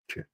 Check.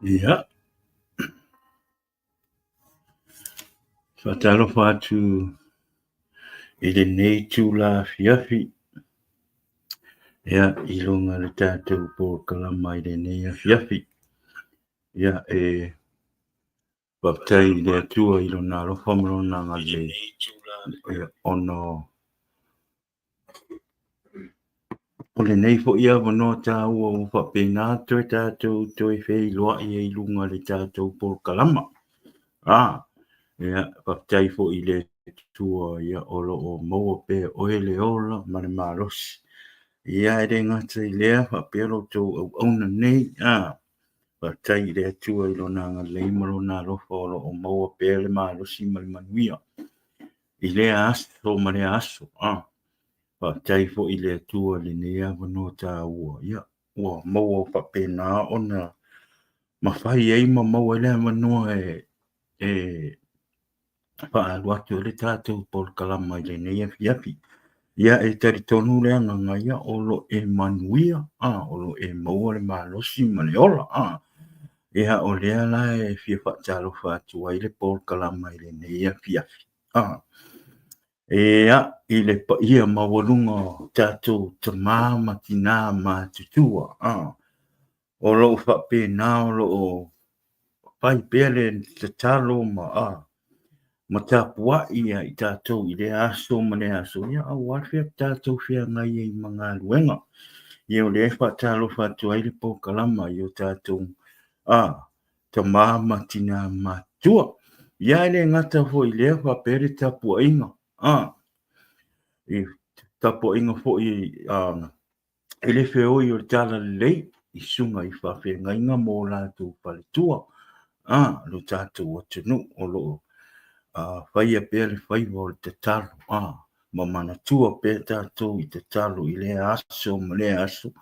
Ia. Faatalofa atu i lenei itula afiafi. Ia, i luga o le tatou polokalama i lenei afiafi. Ia, e faafetai i le Atua i Lona alofa ma Lona agalelei, ia, ona o lenei foi avanoa taua ua faapena toe tatou toe feiloai ai i luga o le tatou polokalama. Ia, faafetai foi i le Atua, ia, o lo o maua pea e oe le ola ma le malosi. Ia, e le gata i lea, faapea lo outou auauna nei. Faafetai i le Atua i Lona agalelei ma Lona alofa o lo o maua pea le malosi ma le manuia i lea aso ma lea aso. Faafetai foi i le Atua i lenei avanoa taua, ia, ua maua faapena ona mafai ai ma maua ai le avanoa e faaalu atu ai le tatou polokalama i lenei afiafi. Ia, e talitonu le agaga ia o lo o e manuia, o lo o e maua le malosi ma le ola. Ia, o lea la e fia faatalofa atu ai le polokalama i lenei afiafi. Ia, i le paia maualuga o tatou tama ma tina matutua, o lo o faapena o lo o fai pea le tatalo ma tapuai ia i tatou i lea aso ma lea aso, ia aua le tatou feagai ai ma galuega. Ia o lea e faatalofa atu ai le polokalama i o tatou tama ma tina matutua. Ia e le gata foi i lea faapea le tapuaiga, i tapuaiga foi i le feoi o le Talalelei i susuga i faafeagaiga ma o latou faletua, lo tatou atunuu o lo o faia pea le faiva o le tatalo, ma manatua pea tatou i tatalo i lea aso ma lea aso,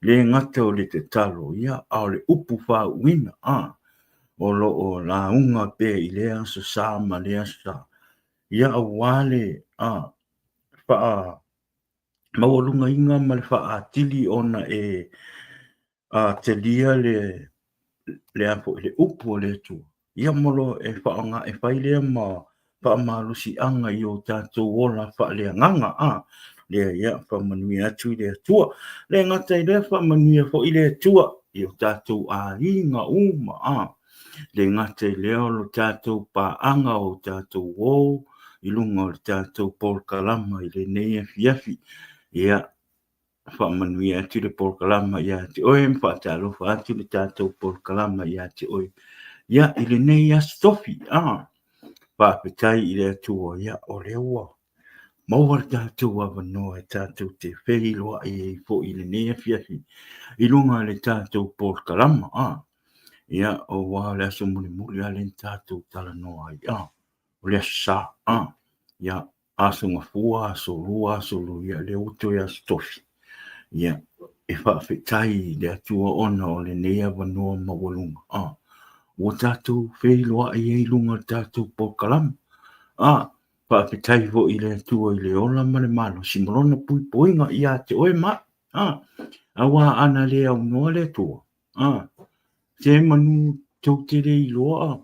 le gata o le tatalo, ia, a o le upu faauuina, o lo o lauga pea i lea aso sa ma lea aso sa, ia, aua le faamaualugaina ma le faaatili ona e talia le a foi le upu a le Atua, ia ma lo e faaaoga e fai lea ma faamalosiaga i o tatou ola faaleagaga. Lea ia faamanuia atu i le Atua. Le gata i lea, faamanuia foi le Atua i o tatou aiga uma. Le gata i lea o lo tatou paaga o tatou o i luga o le tatou polokalama i lenei afiafi. Ia, faamanuia atu le polokalama ia te oe ma faatalofa atu le tatou polokalama ia te oe. Ia, i lenei aso tofi, faafetai i le Atua, ia, o lea ua maua le tatou avanoa e tatou te feiloai ai foi i lenei afiafi i luga o le tatou polokalama. Ia, aua o le aso mulimuli lava lea na tatou talanoa ai, o le aso Sa, ia, aso Gafua, aso Lua, aso Lui, ia, lea ua toe aso Tofi. Ia, e faafetai i le Atua ona o lenei avanoa maualuga, ua tatou feiloai ai i luga o le tatou polokalama. Faafetai foi i le Atua i le ola ma le malosi ma lona puipuiga ia te oe ma au. Aua ana le aunoa le Atua, se manu tou te le iloa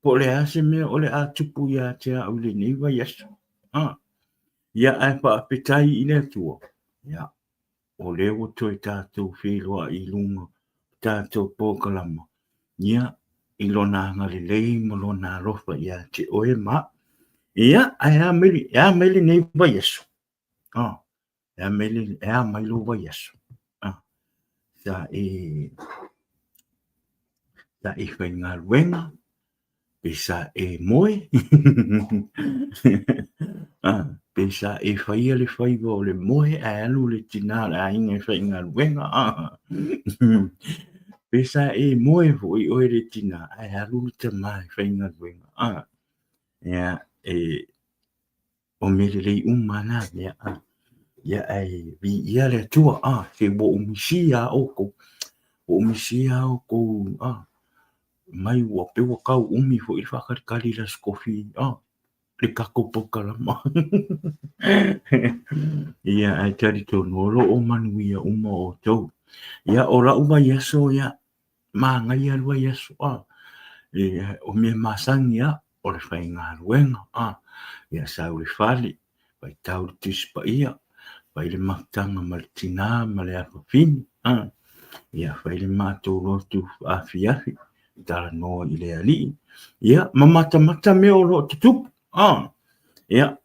po o le a se mea o le a tupu ia te au i lenei vaiaso. Ia, ae faafetai i le Atua, ia, o lea ua toe tatou feiloai i luga o tatou polokalama, ia, i lona agalelei ma lona alofa ia te oe ma au. Ia, ae a mai, e a mai lenei vaiaso? E a mai, e a mai lou vaiaso? Sa e, sa e faigaluega, pe sa e moe? Pe sa e faia le faiva o le moe ae alu le tina o le aiga e faigaluega? Pe sa e moe foi oe le tina ae alu le tama e faigaluega? Ia, e o mea lelei uma na mea. Ia, ae viia le Atua, se ua ou misia lava outou, ua ou misia lava outou, mai ua pei ua tau umi foi le faatalitali i le Aso Tofi, le tatou polokalama. Ia, ae talitonu o lo o manuia uma outou. Ia, o lau vaiaso, ia, manaia le vaiaso, o mea masani lava, o le faigaluega, ia sau i le fale, faitau le Tusi Paia, fai le mafutaga ma le tina ma le afafine, ia fai le matou lotu afiafi. Talanoa i le Alii, ia, ma matamata mea o lo o tutupu. Ah, ia.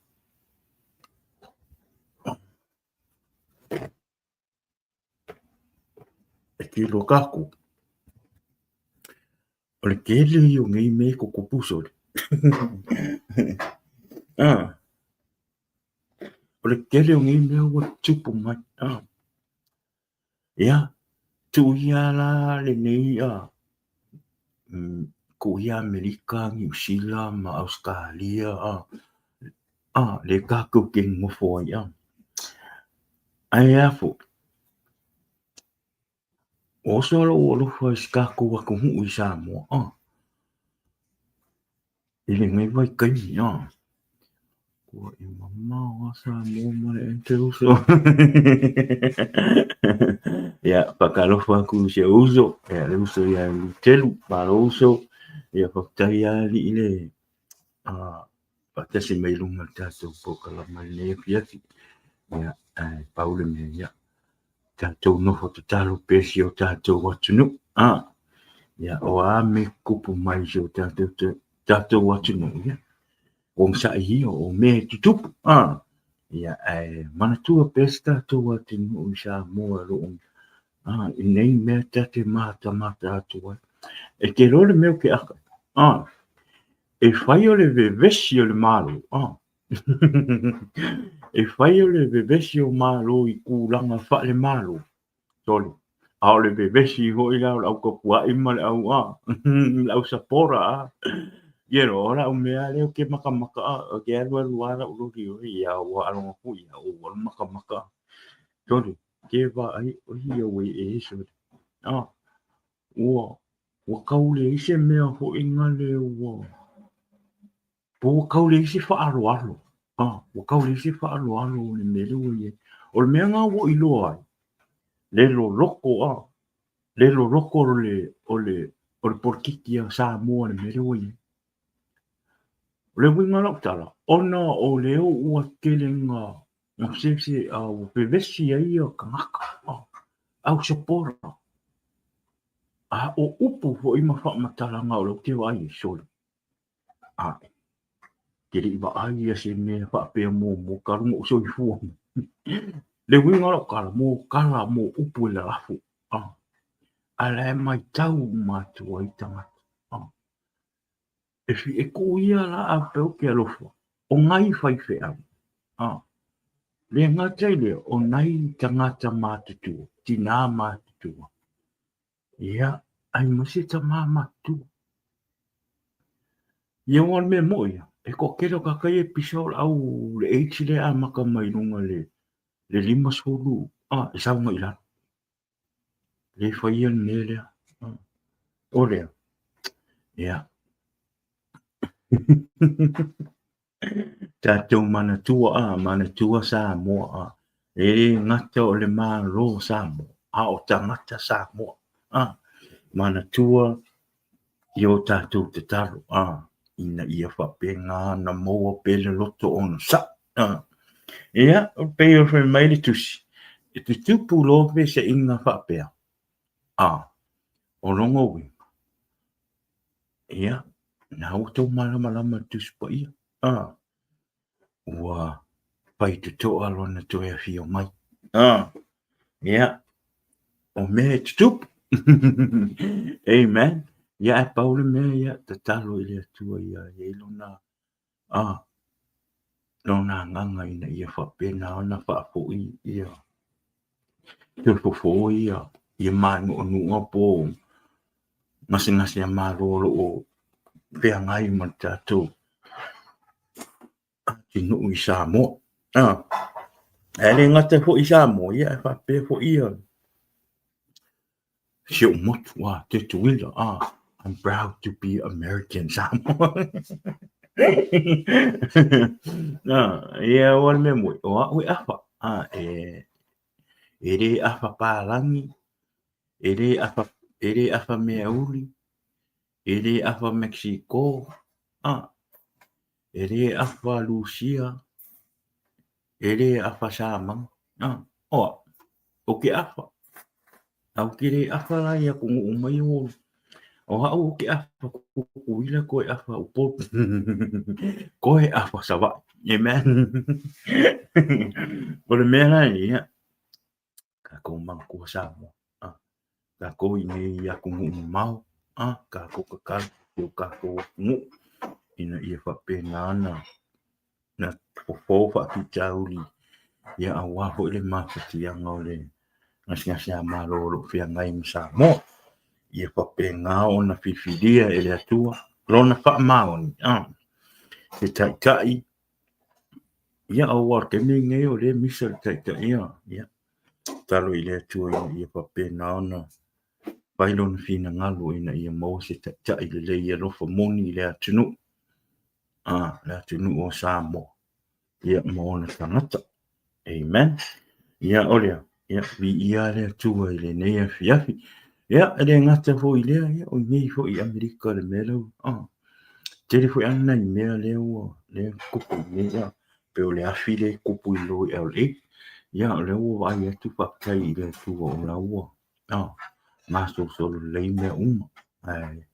E tilo kākou. O le tele ia o nei mea e tutupu sole. Ah. O le tele o nei mea ua tutupu mai. Ah. Ia, tuu ia la lenei tuu ia Amerika, Niu Sila ma Ausetalia lea tatou te nonofo ai. Ae a foi, ua oso lou alofa i si tatou atunuu i Samoa i lenei vaitaimi. Ua i mamao lava Samoa ma le ente uso. Ia, faatalofa atu i si ou uso, ia le uso ia Lutelu, malo uso. Ia faafetai lava alii le faatasi mai i luga o le tatou polokalame i lenei afiafi. Ia, ae pau le mea, ia, tatou nofo tatalo pea si o tatou atunuu. Ia, o a mea e tutupu mai i si o tatou atunuu, ia, onosai ia o mea e tutupu. Ia, ae manatua pea si tatou atunuu i Samoa o lo o i nei mea ta te matamata atu ai. E te iloa le mea ou te aka ai, e fai o le vevesi o le Malo, E fai o le vevesi o Malo i tulaga faale-Malo, sole, a o le vevesi foi la o le au tapuai ma le au a, le au sapora a. You know, o lau mea lea ou te matamata a, ou te alualu lava lau loli oi, ia ua faalogo atu ia, ua alu matamata. Sole, ke vaai, oi auē e sole. Ua tau leai se mea foi nale ua Po ua tau leai se faaaloalo, ua tau leai se faaaloalo o le mea lea ua i ai. O le mea lena ua ou iloa ai, le loloto, le loloto o le, o le, o le polokiki a Samoa i le mea lea ua i ai. O le uiga o lau tala, ona o lea ua tele ina ua vevesi ai ia tagata, au supporter. A o upu foi ma faamatalaga o lea ou te vaai ai, sole, Ae, te le i vaai ia se mea faapea muamua talu ona ou soifua mai. Le uiga o lau tala, mo tala, mo upu e lalafo, a la e matau uma atu ai tagata. E tuu ia la a faapea ou te alofa, o nai faifeau, le gata i lea, o nai tagata matutua, tina matutua, Ia, aemaise tama matutua. Ia aua o le mea moni ia, e toatele o tagata ia e pisa o le au le age lea e amata mai luga i le 50 e sau agai i lalo. Le faia le mea lea. O lea, ia. Tatou manatua a, manatua Samoa a, e le gata o le Malo o Samoa, a o tagata Samoa a, manatua i o tatou tatalo a, ina ia faapena ona maua pea le loto onosai a. Ia, e pei ona fai mai le tusi, e tutupu loa feseaiga faapea, a, o lona uiga, Ia, na ua tou malamalama i le Tusi Paia, ua faitotoa lona toe afio mai. Ia, o mea e tutupu. Amen. Ia, ae pau le mea ia, tatalo i le Atua ia i ai lona, lona agaga ina ia faapena ona faafoi ia toe fofo ia, ia mānuʻanuʻa po o gasegase a Malo o lo o feagai ma le tatou atunuu i Samoa. Ae le gata foi i Samoa, ia ae faapea foi ia si ou motu, Tutuila, I'm proud to be American Samoa. Ia aua le mea moni, o au e afa, e le afa palagi, e le afa, e le afa meauli, e le afa Mexico, e le afa Lusia, e le afa Samani, o au, ou te afa. Ae ou te le afa la i atunuu uma ia ua O a'u ou te afa Kukuila koe afa Upolu, koe afa Savaii. Amen. O le mea la ia, kākou mamakua Samoa, a, kākou i nei atunuu mamao, a, kākou tatalo i o kākou atunuu, ina ia faapena ona na fofo faafitauli, ia aua foi le mafatiaga o le gasegase a Malo o lo o feagai ma Samoa. Ia faapena ona filifilia e le Atua lona faamaoni, a, se taitai, ia aua o le taimi lenei o lea e misa le taitai, ia, ia, tatalo i le Atua ina ia faapena ona fai lona finagalo ina ia maua se taitai lelei e alofa moni i le atunuu. A, le atunuu o Samoa, ia ma ona tagata. Amen. Ia, o lea, ia, viia le Atua i lenei afiafi. Ia, e le gata foi i lea, ia, o nei foi i Amerika le mea lea, a, tele foi lava nai mea lea ua, lea e tupu i nei, ia, pei o le afi lea e tupu i lalo i LA. Ia, o lea ua vaai atu faafetai i le Atua o la ua, a, gasolosolo lelei mea uma. Ae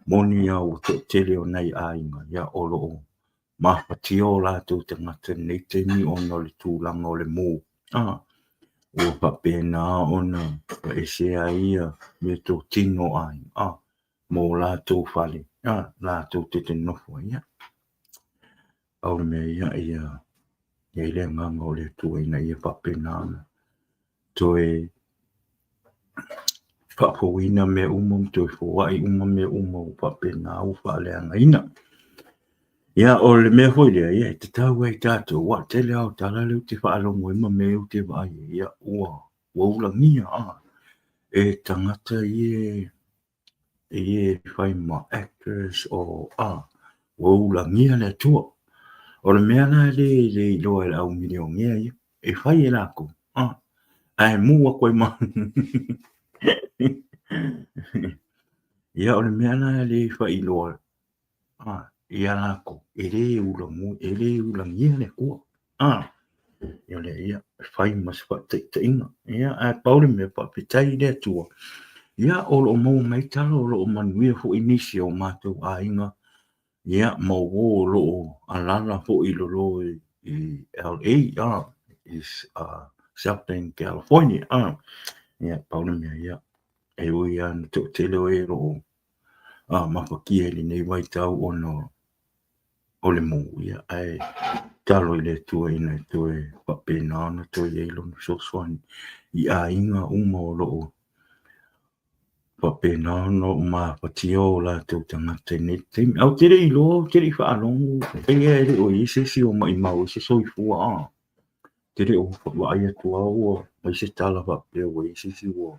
moni lava ua toatele o nai aiga ia o lo o mafatia o latou tagata i lenei taimi ona o le tulaga o le mu. A, ua faapena ona ese ai ia meatotino o aiga, a, ma o latou fale, a, latou te nofo ai. Ia, pau le mea ia, ia i ai le agaga o le Atua ina ia faapena ona toe faafouina mea uma ma toe foai uma mea uma ua faapena ua faaleagaina. Ia, o le mea foi lea, ia, e tatau ai tatou, aua o le tele lava o tala lea ou te faalogo ai ma mea ou te vaai ai, ia, ua ulagia e tagata ia e fai ma actors o, a, ua ulagia le Atua. O le mea la lea e le iloa e le au milionea ia, e fai e lakou, a, ae mu atu ai ma Ia, o le mea la lea e faailoa a, ia lakou, e le ulagia, e le ulagia le Atua. A, ia lea ia, e fai ma se faataitaiga. Ia, ae pau le mea, faafetai i le Atua, ia, o lo o maua mai tala, o lo o manuia foi nisi o matou aiga Ia, ma uō o lo o alaala foi i lalo i LA, i Southern California. Ia, pau le mea ia, e ui lava ina toatele o e o lo o mafatia i lenei vaitau ona o le mū, ia, ae tatalo i le Atua ina ia toe faapena ona toe i ai lona fesoasoani i aiga uma o lo o faapena ona ou mafatia o latou tagata i nei taimi. Ae ou te le i iloa, ou te le i faalogo, pei lava e le o i ai se isi o maimau ai se soifua. Ou te le o vaai atu lava ua fai se tala faapea ua i ai se isi ua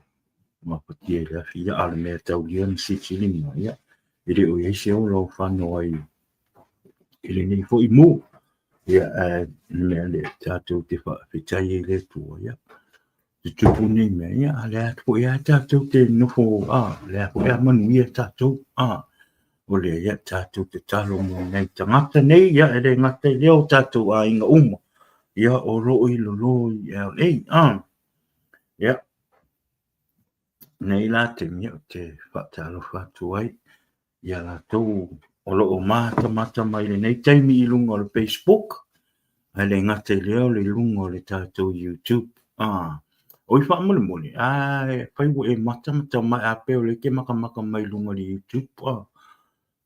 mafatia i le afi. Ia, a o le mea taulia na silisili mai, ia, e le o i ai se ola o fano ai i lenei foi mū. Ia, ae o le mea lea tatou te faafetai ai i le Atua, ia, tutupu nei mea, ia, a o lea foi lava tatou te nofo, a, o lea foi a manuia tatou, a, o lea, ia, tatou tatalo mo nai tagata nei, ia, e le gata i lea o tatou aiga uma, ia, o lo o i lalo i LA, a, ia, nei la taimi, ia, ou te faatalofa atu ai ia latou o lo o matamata mai lenei taimi i luga o le Facebook, ae le gata i lea o le luga o le tatou YouTube. Ah, oi faamolemole, a fai ua e matamata mai, a pei o lea e te matamata mai i luga o le YouTube, ah,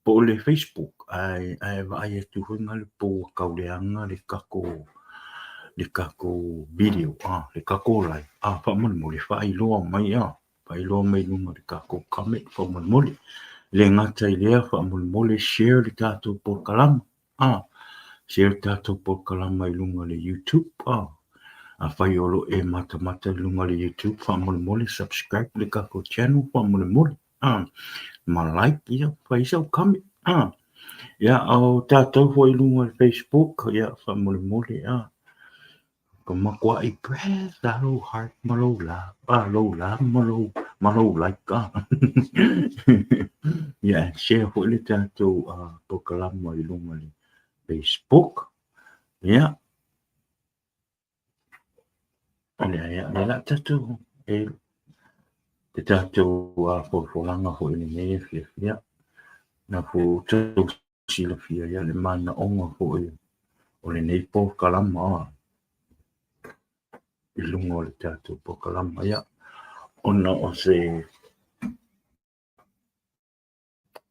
po o le Facebook, ae, ae vaai atu foi ngale po ua tauleaga le tatou, le tatou video, ah, le tatou live, ah, faamolemole, faailoa mai, ah. Faailoa mai luga o le tatou comment faamolemole. E le gata i lea faamolemole share le tatou polokalama. Ah, share le tatou polokalama i luga o le YouTube. Ah, afai o lo o e matamata i luga o le YouTube faamolemole subscribe le tatou channel faamolemole. Ah, ma like ia fai sau comment. Ah, ia o tatou foi i luga o le Facebook ia faamolemole ah. Ka makuaʻi press a lou heart ma lou love, a lou love ma lou, ma lou like a. Ia, share foi le tatou polokalama i luga o le Facebook. Ia, o lea, ia, lea la tatou e. Te tatou folafolaga foi i lenei afiafi, ia, na foi ua outou silafia ia le manaoga foi o lenei polokalama i luga o le tatou polokalama, ia, ona o se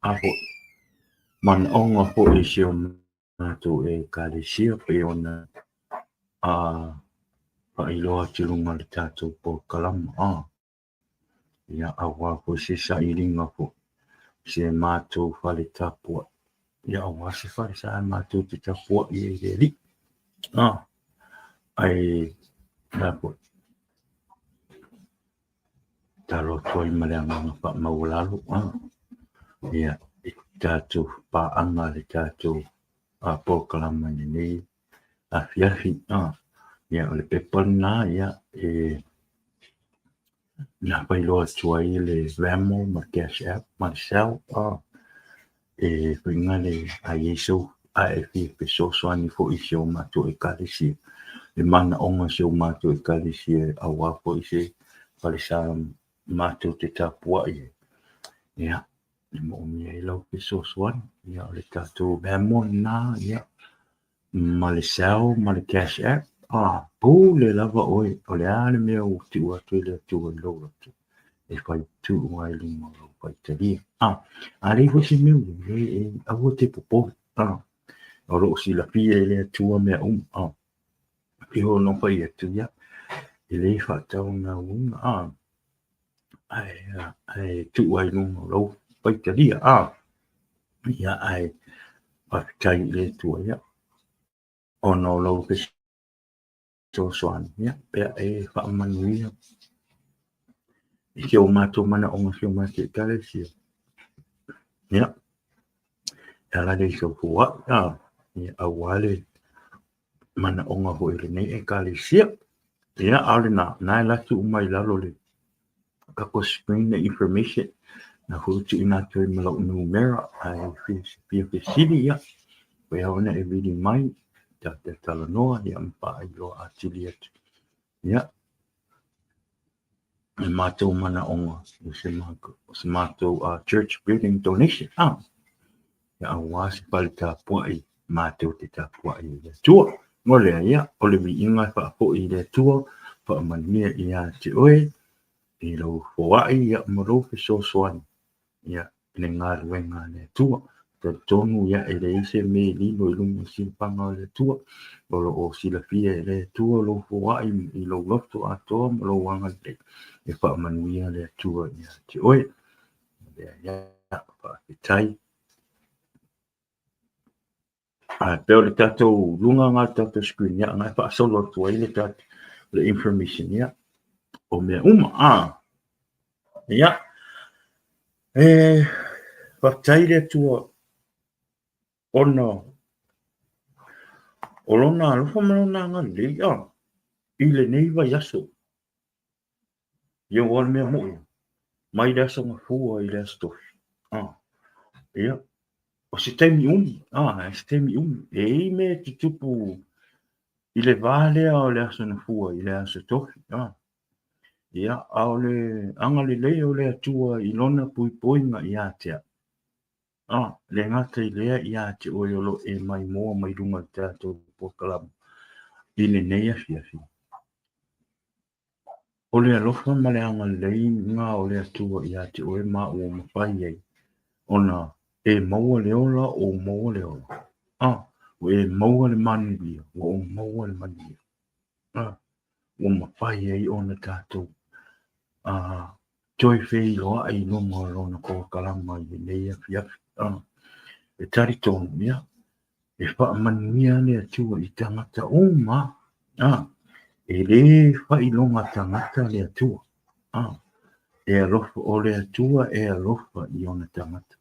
a foi manaoga foi i si o matou Ekalesia pei ona faailoa atu i luga o le tatou polokalama. Ia, aua foi se sailiga foi se matou fale tapuai, ia aua se fale sa matou te tapuai ai i le Alii. Ae la foi, tatalo atu ai ma le agaga faamaualalo, ia, i tatou paaga le tatou polokalama i lenei afiafi. Ia, o le pepa lena, ia, e na faailoa atu ai le Venmo ma le Cash App ma le Zelle, e faiga le a i ai sou a e fia fesoasoani foi i si o matou Ekalesia, le manaoga o si o matou Ekalesia aua foi se falesa matou te tapuai ai, ia, e moomia ai lau fesoasoani. Ia, o le tatou Venmo lena, ia, ma le Zelle ma le Cash App, pule lava oe, o le a le mea ua tuu atu e le Atua i lou loto, e fai tuu ai i luga o lou faitalia. A leai foi se mea ua i ai, e aua te popole, o lo o silafia e le Atua mea uma. E ono fai atu, ia, e le faatauanauina, ae tuu ai i luga o lou faitalia. Ia, ae faafetai i le Atua, ia, ona o lau fesoasoani, ia, pea e faamanuia i si o matou manaoga, si o matou Ekalesia. Ia, e ala lea i sou foai, ia, aua le manaoga foi o lenei Ekalesia. Ia, a o lena, na e alu atu uma i lalo o le tatou screen le information, na foi ua tuuina atu ai ma lau numera, ae fia fesili, ia, pei lava ona e vili mai, ta te talanoa, ia, ma faailoa atili atu. Ia, le matou manaoga o se matou church building donation, ia, aua se fale tapuai matou te tapuai i le Atua. O lea, ia, o le viiga e faafoi i le Atua, faamanuia ia te oe i lou foai, ia, ma lou fesoasoani, ia, i le galuega a le Atua. Talitonu, ia, e leai se mea e lilo i luga o le silafaga o le Atua. O lo o silafia e le Atua lou foai i lou loto atoa ma lou agalelei, e faamanuia le Atua ia te oe. Lea, ia, faafetai. Ae pei o le tatou luga lena o le tatou screen, ia, na e faasolo atu ai le tatou le information, ia, o mea uma. Ia, e faafetai le Atua ona o lona alofa ma lona agalelei, i lenei vaiaso. Ia, aua o le mea moni, mai le Aso Gafua i le Aso Tofi, ia, o se taimi umi, o se taimi umi. E i ai mea e tutupu i le va lea o le Aso Gafua i le Aso Tofi, ia, a o le agalelei o le Atua i lona puipuiga ia te au, le gata i lea ia te oe o lo o e maimoa mai luga o le tatou polokalama i lenei afiafi. O le alofa ma le agalelei o le Atua ia te oe ma ua mafai ai ona e maua le ola, o maua le ola. Ua e maua le manuia, ua ou maua le manuia. Ua mafai ai ona tatou toe feiloai i luga o lona polokalama i lenei afiafi. E talitonu, ia, e faamanuia le Atua i tagata uma. E le failoga tagata le Atua. E alofa, o le Atua e alofa i ona tagata.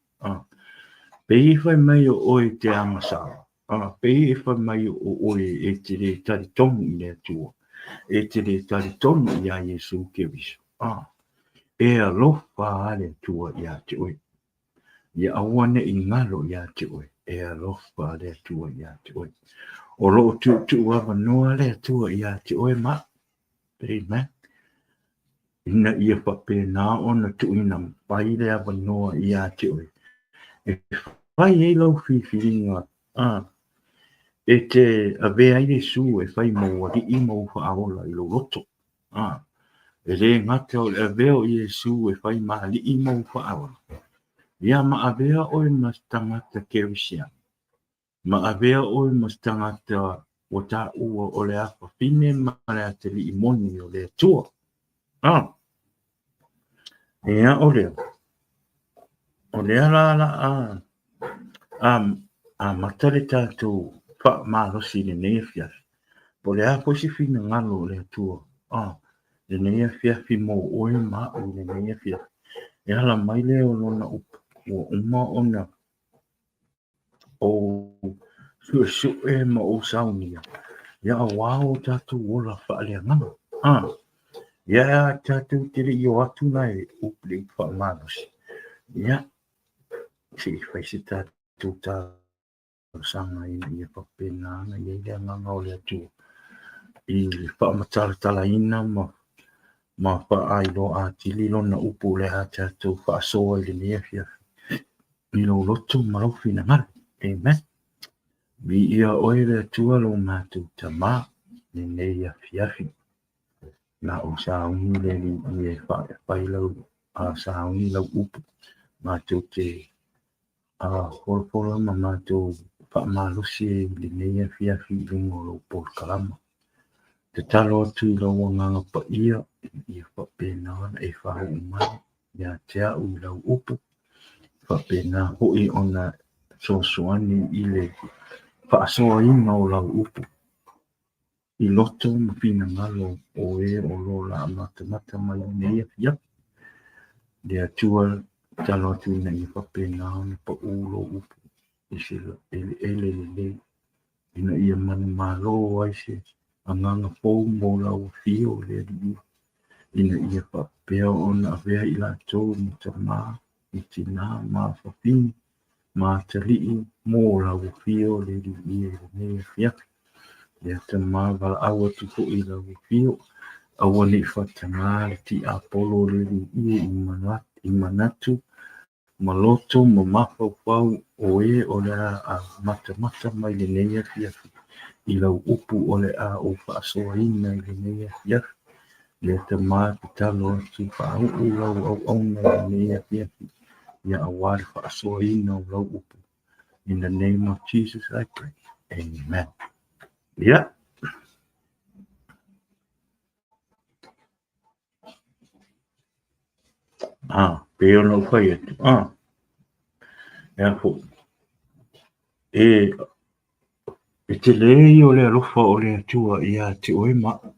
Pei e fai mai o oe e te agasala. Pei e fai mai o oe e te le talitonu i le Atua. E te le talitonu iā Iesu Keriso. E alofa lava le Atua ia te oe. Ia aua ne i galo ia te oe, e alofa le Atua ia te oe. O lo o tuutuu avanoa le Atua ia te oe ma. Amen. Ina ia faapena ona tuuina mai le avanoa ia te oe e fai ai lau filifiliga e te avea ai Iesu e fai ma ou Alii ma ou Faaola i lou loto. E le gata o le avea o Iesu e fai ma Alii ma ou Faaola, ia ma avea oe ma se tagata kerisiano, ma avea oe ma se tagata ua taua o le afafine ma le atalii moni o le Atua. Ia o lea, o lea la la a amata le tatou faamalosi i lenei afiafi, po o le a foi se finagalo o le Atua lenei afiafi mo oe ma au i lenei afiafi, e ala mai lea o Lona upu ua uma ona ou suesue ma ou saunia, ia aua o tatou ola faaleagaga. Ia tatou te le i o atu la e upu le upu faamalosi, ia se i fai se tatou talosaga ina ia faapena ona i ai le agaga o le Atua i le faamatalatalaina ma faailoa atili lona upu o le a tatou faasoa i lenei afiafi i lou loto ma lou finagalo. Amen. Viia oe le Atua lo matou Tama lenei afiafi. Na ou sauni le Alii e fai lau sauni lau upu matou te folafola ma matou faamalosi ai i lenei afiafi i luga o lou polokalama. Tatalo atu i lou agaga paia ina ia faapena ona e faaoo mai ia te au i lau upu, faapena foi ona fesoasoani i le faasoaina o lau upu i loto ma finagalo o e o lo o la matamata mai lenei afiafi. Le Atua, tatalo atu ina ia faapena ona pau lou upu i se eleele lelei, ina ia manumalo ai se agaga fou mo lau afio le Alii, ina ia faapea ona avea i latou ma tama ma tina ma fafine ma atalii mo lau afio le Alii i lenei afiafi. Lea Tama, valaau atu foi i lau afio, aua ne i faataga le tiapolo le Alii i manatu ma loto ma mafaufau o e o le a matamata mai lenei afiafi i lau upu o le a ou faasoaina i lenei afiafi. Lea Tama, tatalo atu faauu lau auauna i lenei afiafi, ia aua le faasoaina o lau upu. In the name of Jesus I pray. Amen. Ia. Pei ona ou fai atu, e a foi, e tele ia o le alofa o le Atua ia te oe ma au.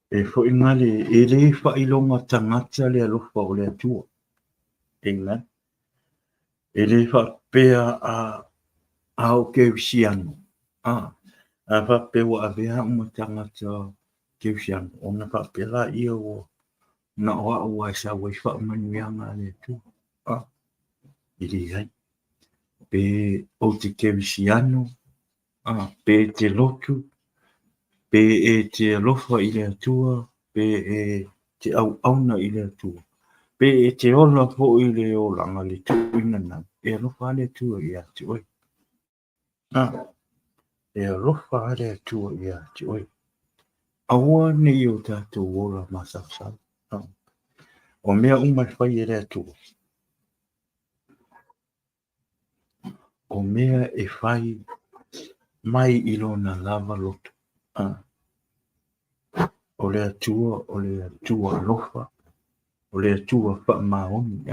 E foi gale, e le faailoga tagata le alofa o le Atua. Amen. E le faapea a o kerisiano, a faapea ua avea au ma tagata kerisiano, ona faapea laia ua na o au lava e sau ai faamanuiaga a le Atua. E leai. Pe ou te kerisiano, pe e te lotu, pe e te alofa i le Atua, pe e te auauna i le Atua, pe e te ola foi i le olaga le tuuina nau, e alofa lava le Atua ia te oe. E alofa lava le Atua ia te oe. Aua ne i o tatou ola masalosalo. O mea uma e fai e le Atua, o mea e fai mai i lona lava loto. O le Atua, o le Atua alofa, o le Atua faamaoni.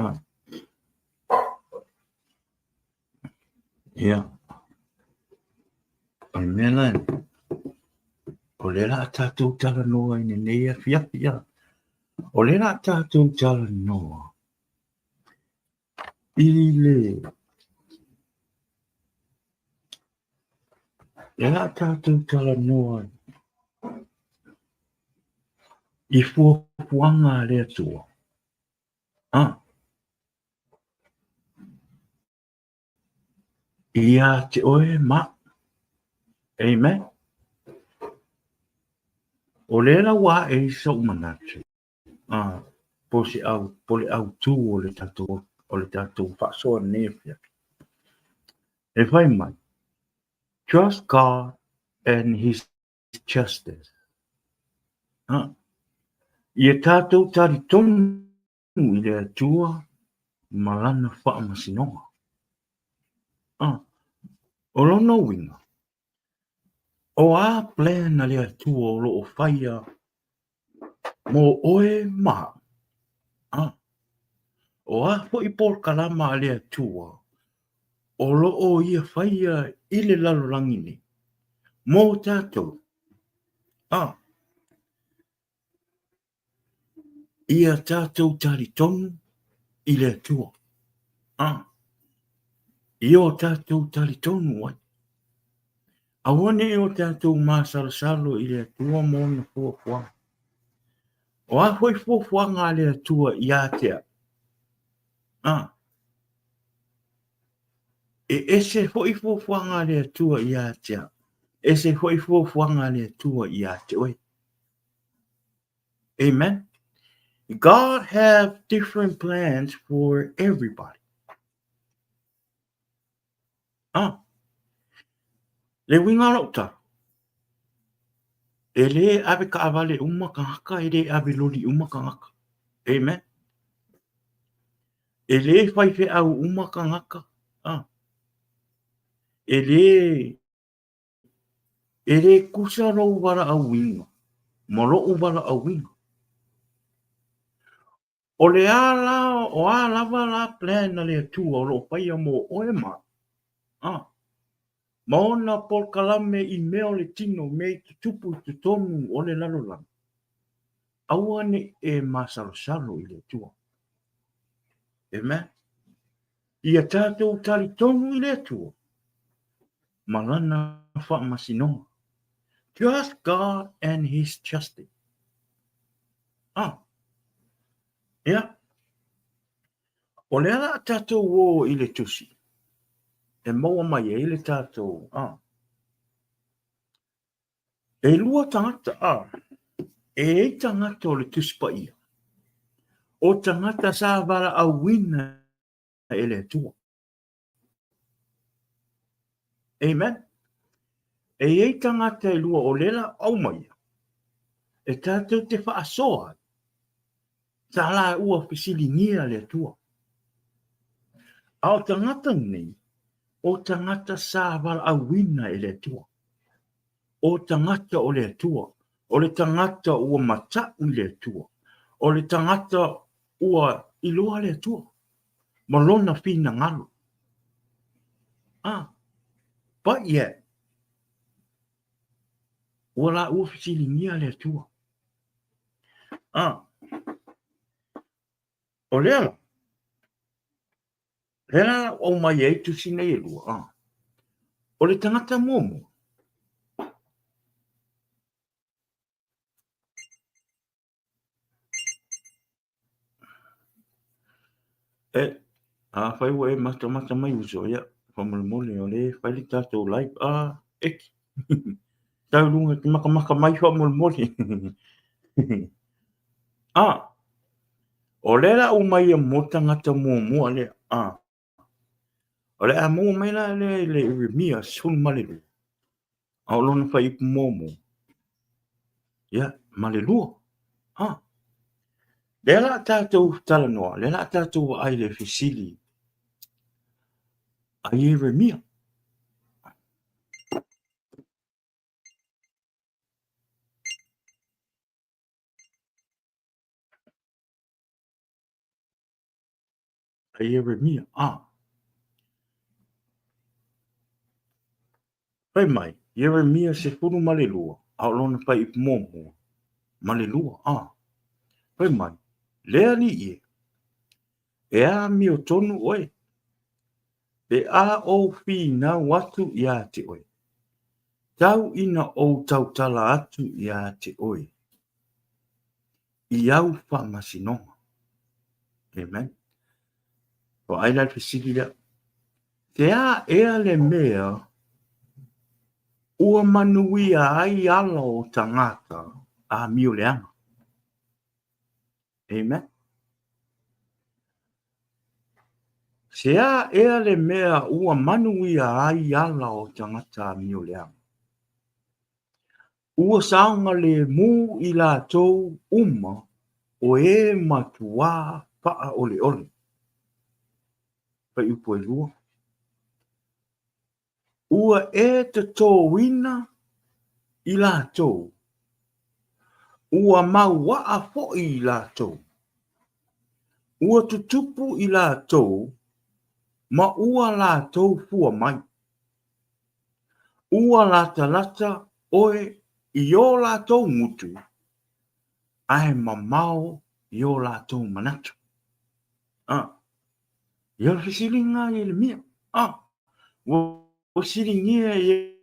Ia, o le mea la, o lea la a tatou talanoa i lenei afiafi, ia. O lea la a tatou talanoa i le lea la a tatou talanoa i fuafuaga a le Atua. Ia te oe ma. Amen. O lea la ua ae ai so'u manatu, po o se au, po o le autū o le tatou, o le tatou faasoa i lenei afiafi. E fai mai, Trust God and His justice. Ia tatou talitonu i le Atua ma Lana faamasinoga. O lona uiga, o a plan a le Atua o lo o faia mo oe ma au? O a foi polokalama a le Atua o lo o Ia faia i le lalolagi nei mo tatou? Ia tatou talitonu i le Atua. Ia o tatou talitonu ai. Aua ne i o tatou masalosalo i le Atua ma ona fuafuaga. O a foi fuafuaga a le Atua ia te au? E ese foi fuafuaga a le Atua ia te au, ese foi fuafuaga a le Atua ia te oe. Amen. God have different plans for everybody. Ah. Le uiga o lau tala, e lē ave taavale uma tagata, e lē ave loli uma tagata. Amen. E lē faifeau uma tagata. Ah. E lē E lē tusa lou valaauina ma loʻu valaauina. O le a la, o a lava la plan a le Atua o lo o faia mo oe ma au, ma ona polokalame i mea o le tino, mea i tutupu i totonu o le lalolagi, aua ne i e masalosalo i le Atua. Amen. Ia tatou talitonu i le Atua ma Lana faamasinoga. Trust God and His justice. Ah. Ia. O lea la tatou o i le tusi e maua mai ai le tatou ah. E lua tagata, ah. E i ai tagata o le Tusi Paia, o tagata sa valaauina e le Atua. Amen. E i ai tagata e lua o lea la aumaia, e tatou te faasoa ai, sa la ua fesiligia le Atua. A o tagata nei, o tagata sa valaauina e le Atua. O tagata o le Atua, o le tagata ua mata'u i le Atua, o le tagata ua iloa le Atua ma lona finagalo. But yet, ua la ua fesiligia le Atua. O lea la, lea la lau aumai ai tusi nei e lua, o le tagata muamua, E, afai ua e matamata mai uso, ia, faamolemole, o lea e fai le tatou live, Eki, tau i luga e te makamaka mai faamolemole. O lea la aumai ia mo tagata muamua lea, O le a maua mai la lea i le Ieremia 12, a o lona fuaiupu muamua, ia, ma le lua. Lea la a tatou talanoa, lea la a tatou vaai i le fesili a Ieremia. A Ieremia, a. Fai mai, Ieremia 12, a o lona fuaiupu muamua, ma le lua, a. Fai mai, Le Alii e, e amiotonu oe, pe a ou finau atu iā te oe, tau ina ou tautala atu iā te oe, i au faamasinoga. Amen. Vaai la le fesili lea. Te a ea le mea ua manuia ai ala o tagata Amio leaga. Amen. Se a ea le mea ua manuia ai ala o tagata amio leaga? Ua saogalemu i latou uma o e matuā faaoleole. Fuaiupu 2. Ua e totōina i latou, ua mauaa foi i latou, ua tutupu i latou ma ua latou fua mai. Ua latalata oe i o latou gutu, ae mamao i o latou manatu. Ah. Ia o le fesiliga a Ieremia. Ah, ua fesiligia e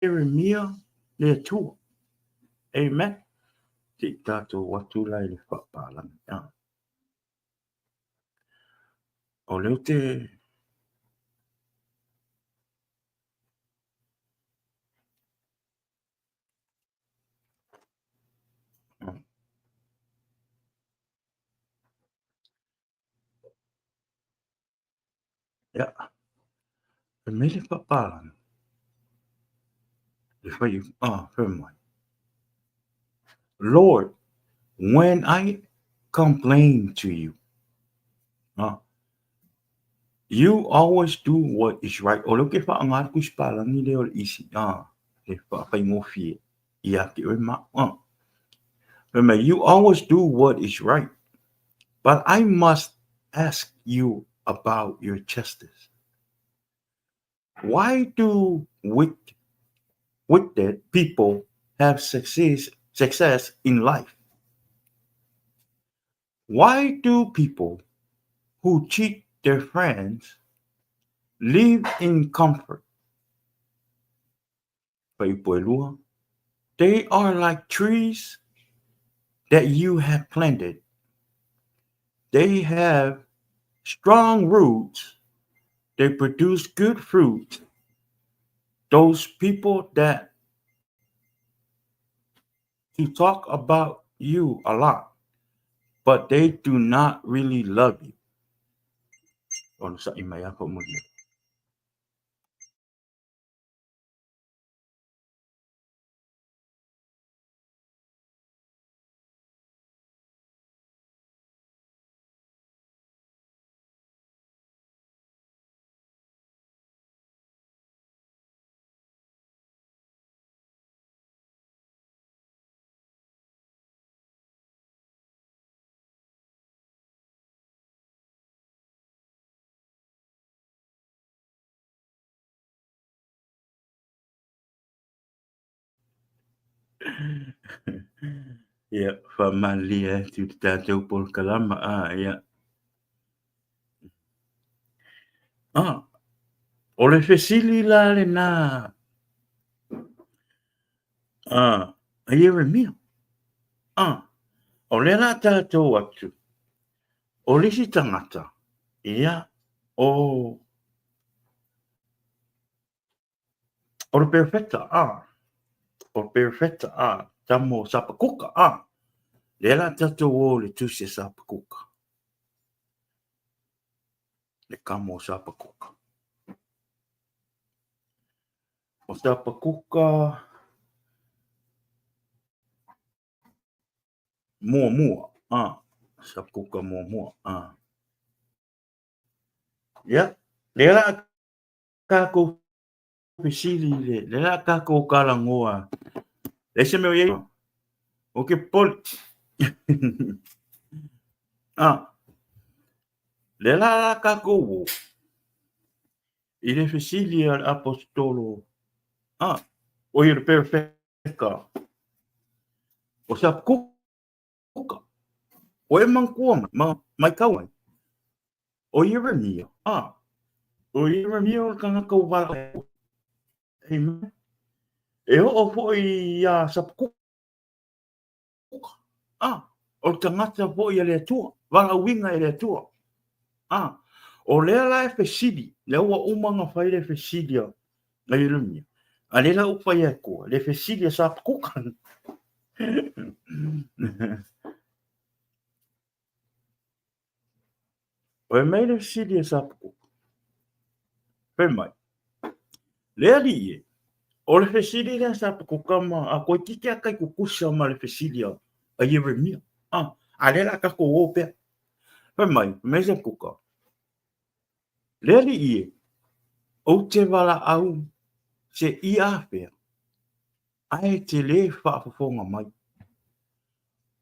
Ieremia le Atua. Amen. Se i tatou atu la i le faapalagi. Ah. O lea ou te Ia, fai mai le papalagi, le fai, ah, fai mai. Lord, when I complain to you, ah, you always do what is right. O lea ou te whaanga atu si palangi lea o le isi, ah, le whaawhaingofie ia te oe ma, ah. Fai mai, you always do what is right, but I must ask you about your justice. Why do wicked, wicked people have success, success in life? Why do people who cheat their friends live in comfort? Fuaiupu They are like trees that you have planted. They have strong roots. They produce good fruit. Those people that to talk about you a lot, but they do not really love you. Onosaʻi mai a faamolemole. Ia, faamalie atu i le tatou polokalama, a, ia. Ah, o le fesili la lena a Ieremia. Ah, o lea la tatou atu, o le isi tagata, ia, o O le perofeta, a. O le perofeta, a. Tama o Sapakuka, a. Lea la tatou o le tusi a Sapakuka. Le kamo o Sapakuka. O Sapakuka muamua, a. Sapakuka muamua, a. Ia, lea la kākou fesili i le, lea la kākou kalagoa. Leai se mea o i ai. O ke poli. Ah, lea la la kākou o i le fesili a le apostolo, ah, o ia le perofeta, o Sapakuka, o e manatua mai, ma maitau mai, O Ieremia, a, o Ieremia o le kanaka ua walaʻau. Amen. E hoʻo foʻi iā Sapakuka, a, o le tagata foʻi a le Atua, walaʻauina e le Atua. A, o lea la e fesili, lea ua uma ona fai le fesili a Ieremia, a lea la ua fai e Atua, le fesili a Sapakuka. Fai mai le fesili a Sapukupu. Fai mai, Le alii e, o le fesili lea a Sapukuka ma a koe titi a kai kukusa ma le fesili a a Ieremia. A, a lea la tatou o pea. Fai mai, fai mai Sapukuka, Le alii e, ou te valaau se i afea, ae te lē faafofoga mai.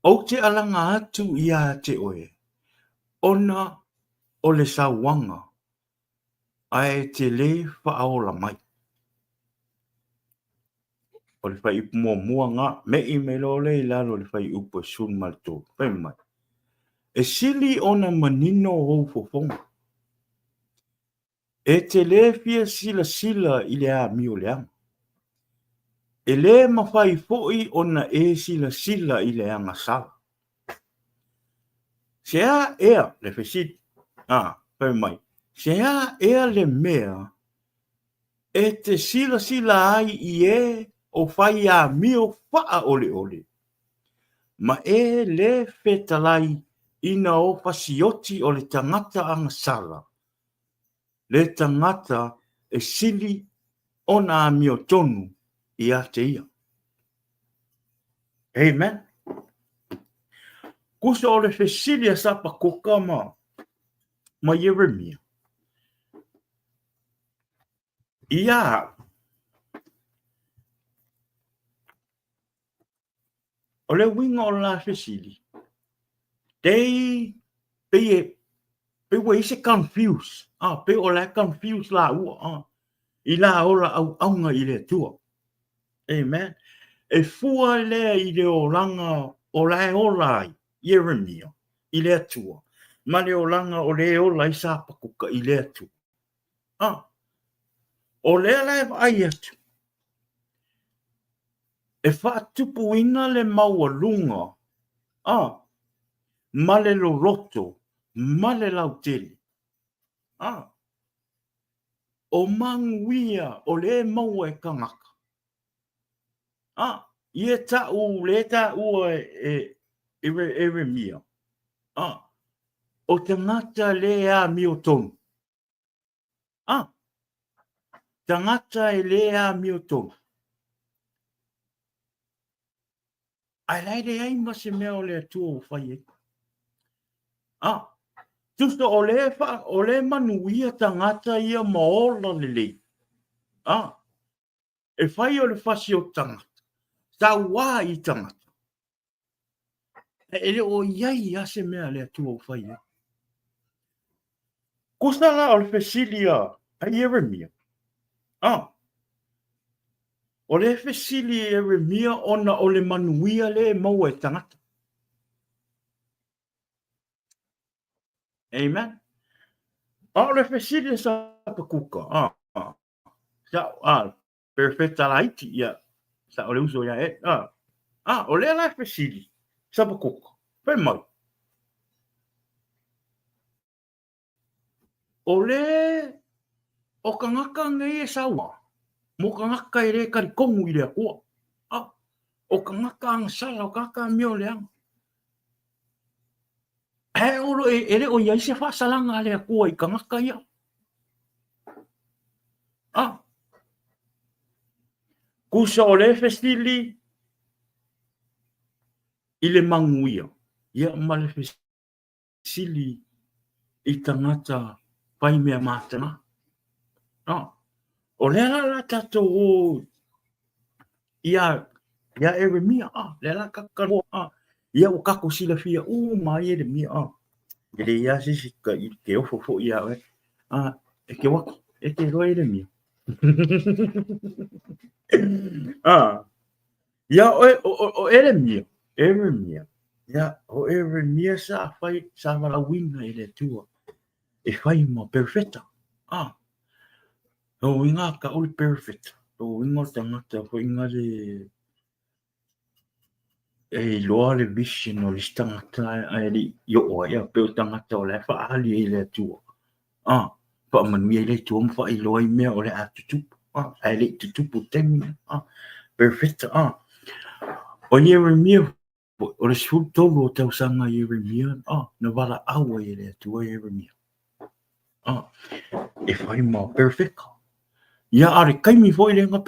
Ou te alaga atu iā te oe, ona o le sauaga, ae te lē faaola mai. O le fuaiupu muamua na, me'i mai loa lea i lalo i le fuaiupu e 13, fai mai, E sili ona manino ou fofoga. E te lē fia silasila i le amio leaga. E lē mafai foi ona e silasila i le agasala. Se a ea le fesili? A, fai mai, se a ea le mea e te silasila ai i e o fai amio faaoleole, ma e lē fetalai ina o fasioti o le tagata agasala, le tagata e sili ona amiotonu ia te ia. Amen. Kusa o le fesili a Sapakuka ma, ma Ieremia, ia au, O le uiga o la fesili, they pei e pei ua i ai se confuse, ah, pei o la e confuse lāua, ah, i la ola auauna i le Atua. Amen. E fua lea i le olaga o la e ola ai Ieremia i le Atua, ma le olaga o le ola ai Sapakuka i le Atua. Ah, o lea la e vaai atu, e faatupuina le maualuga a ma le loloto ma le lautele a o manuia o lea e maua e tagata a ia taʻu lea e taua e Ieremia a o tagata le amiotonu. A, tagata e lē amiotonu, ae la e leai ma se mea o le Atua ua fai ai. A, tusa o lē fa, o lē manuia tagata ia ma ola lelei. A, e fai o le fasi o tagata, sauā i tagata. E le o i ai lava se mea a le Atua ua fai ai. Kusa la o le fesili a Ieremia. A, o le fesili a Ieremia ona o le manuia lea e maua e tagata. Amen. A o le fesili a Sapakuka, a, sa, a, Perofeta laiti, ia, sa o le uso ia e, a, a, o lea la e fesili, Sapakuka, fai mai, o le, o kangaka nei e saua, mo kangaka e le talitonu i le Atua, a, o kangaka agasala, o kangaka amioleaga. Ae o lo e, e le o i ai se faasalaga a le Atua i kangaka ia. A, kusa o le fesili i le manuia, ia ma le fesili i tagata fai mea mataga. A, o lea la la tatou o ia ia Eremia, a, lea la ka a, ia ua tatou silafia uma ai Eremia, a, e leai lava se isi ka i ke ofo foi iā oe, a, e ke waka, e te iloa Eremia. A, ia oe, o, o, o Eremia, Eremia, ia, o Eremia sa fai, sa valaauina e le Atua, e fai ma perofeta, a, Lona uiga a tau le perfect, lona uiga o le tagata foi na le e iloa le vision o le isi tagata ae le i oo ai, pei o le tagata o la e faaali ai e le Atua, a faamanuia ai le Atua ma faailoa ai mea o le a tutupu, a ae le i tutupu i le taimi lena, a perfect, a. O Ieremia foi, o le 13 o tausaga Ieremia, na valaau ai e le Atua Ieremia. E fai ma perofeta. Ia, a o le taimi foi lea na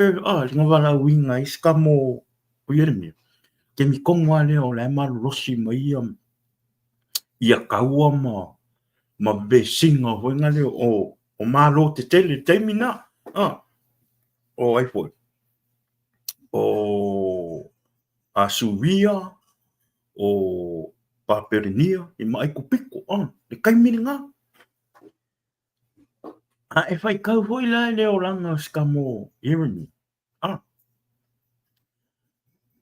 na valaauina ai se tama o Ieremia, taimi tonu lava lea o la e malolosi mai ia ia taua ma vesiga foi na lea o malo tetele i le taimi lena. O ai foi? O Asuria, o Papelenia i ma Aikupito, le taimi lena. A e faitau foi la i le olaga o si tama o Ieremia,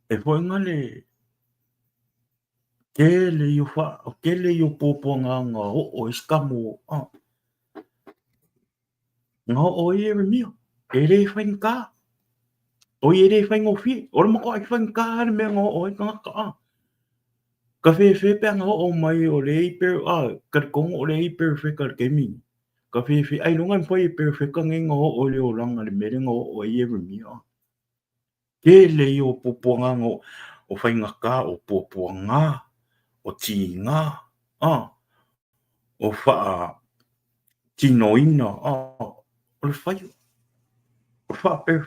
e foi na le tele ia o tele ia o puapuaga na oo ai si tama o, na oo ai Ieremia, e le faigata. Oi e le faigofie. O le matuai faigata lava le mea na oo ai tagata. Ka fefe pe ana oo mai o le i per, talitonu o le i perofeta i le taimi lenei. Ka fefe, ailoga e mafai e perofeta nei ona oo i le olaga i le mea lea na oo ai Ieremia. Tele ia o puapuaga o faigata, o puapuaga, o tiga, o faatinoina, o le fai, o le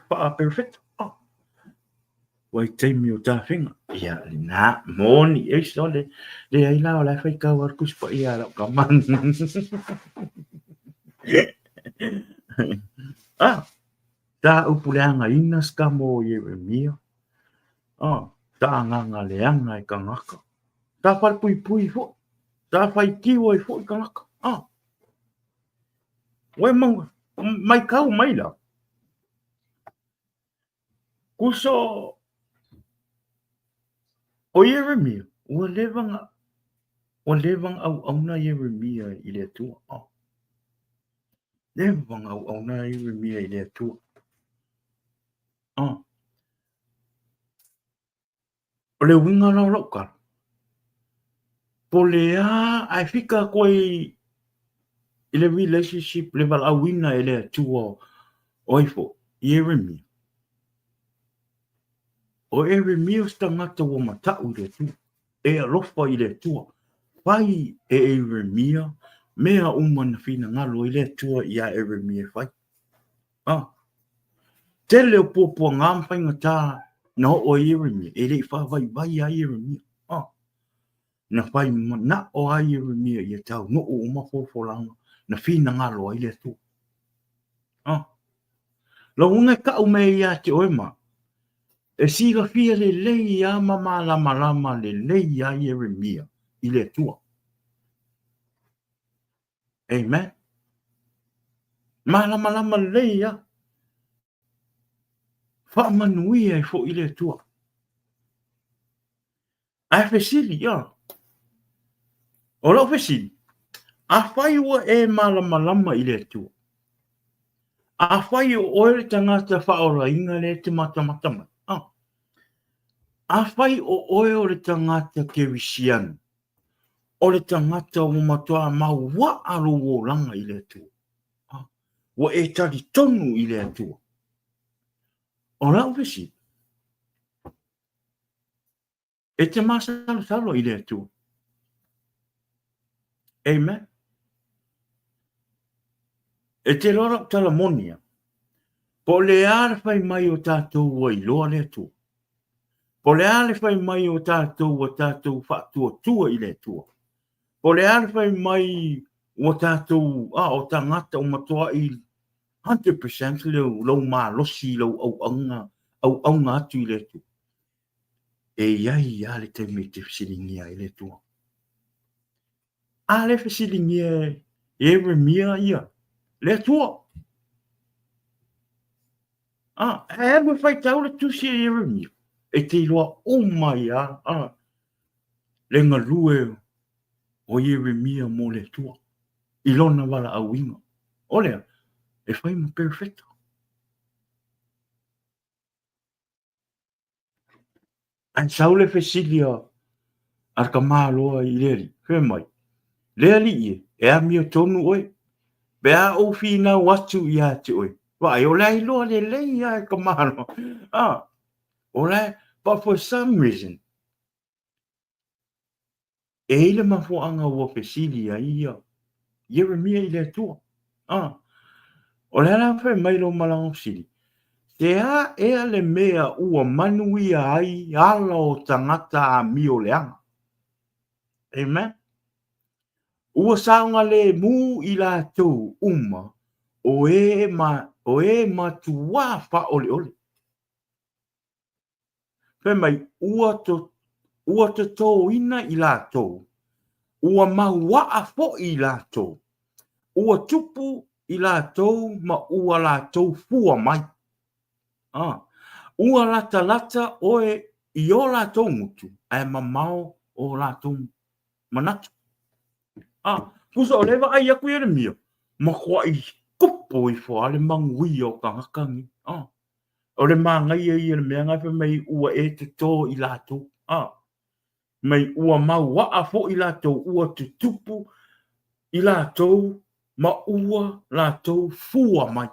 faaperofeta, vaitaimi o tafega. Ia lena, moni, eish ole, leai la o la e faitau lava le Tusi Paia a lau tama. Sa upu leagaina se tama o Ieremia, sa agaga leaga e tagata, sa falepuipui foi, sa faitio ai foi tagata. Ua e matau mai la, kuso o Ieremia, ua leva na auauna Ieremia i le Atua. Leva na auauna Ieremia i le Atua. O le uiga la o lau tala, po o le a ae fika atu ai i le relationship, le valaauina e le Atua o ai foi? Ieremia. O Ieremia o se tagata ua matau i le Atua, e alofa i le Atua. Fai e Ieremia mea uma na finagalo ai le Atua iā Ieremia e fai. Tele o puapuaga ma faigata na oo ai Ieremia, e le i faavaivai lava Ieremia. Na fai manao lava Ieremia ia taunuu uma folafolaga na finagalo ai le Atua. Lou uiga e tau mai ai ia te oe ma au, e silafia lelei lava ma malamalama lelei lava Ieremia i le Atua. Amen. Malamalama lelei lava. Faamanuia ai foi le Atua. Ae fesili, ia. O lau fesili, afai ua e malamalama i le Atua, afai o oe le tagata faaolaina lea e te matamata mai, afai o oe o le tagata kerisiano, o le tagata ua matua mauaa lou olaga i le Atua, ua e talitonu i le Atua. O lau fesili, e te masalosalo i le Atua. Amen. E te iloa lau tala moni a, po o le a le fai mai o tatou ua iloa le Atua? Po o le a le fai mai o tatou ua tatou faatuatua i le Atua? Po o le a le fai mai ua tatou, o tagata ua matuai 100% lou malosi i lou auauna, auauna atu i le Atua? E i ai lava le taimi e te fesiligia ai le Atua. A lea fesiligia e Ieremia ia, le Atua. A, e alu e faitau le tusi a Ieremia, e te iloa uma ai lava le galue o Ieremia mo le Atua i lona valaauina. O lea, e fai ma perofeta. Ae sau le fesili a le tamaloa i le alii, fai mai, Le alii e, e amiotonu oe, pe a ou finau atu ia te oe, vaai, o la e iloa lelei lava e le tamaloa, o la e But for some reason, e i ai le mafuaaga ua fesili ai ia Ieremia i le Atua. Ah, o le a la fai mai lou malaga fesili? Se a ea le mea ua manuia ai ala o tagata amio leaga? Amen. Ua saogalemu i latou uma o e ma, o e matuā faaoleole. Fai mai, ua, to, ua totōina i latou, ua mauaa foi i latou, ua tupu i latou ma ua latou fua mai. Ah, ua latalata oe i o latou gutu, ae mamao o latou manatu. Ah, tusa o lea e vaai atu Ieremia, matuai tupu ifo lava le manuia o tagata nei. Ah, o le manaia ia o le mea lena fai mai ua e totō i latou. Ah, mai ua mauaa foi latou, ua tutupu i latou ma ua latou fua mai.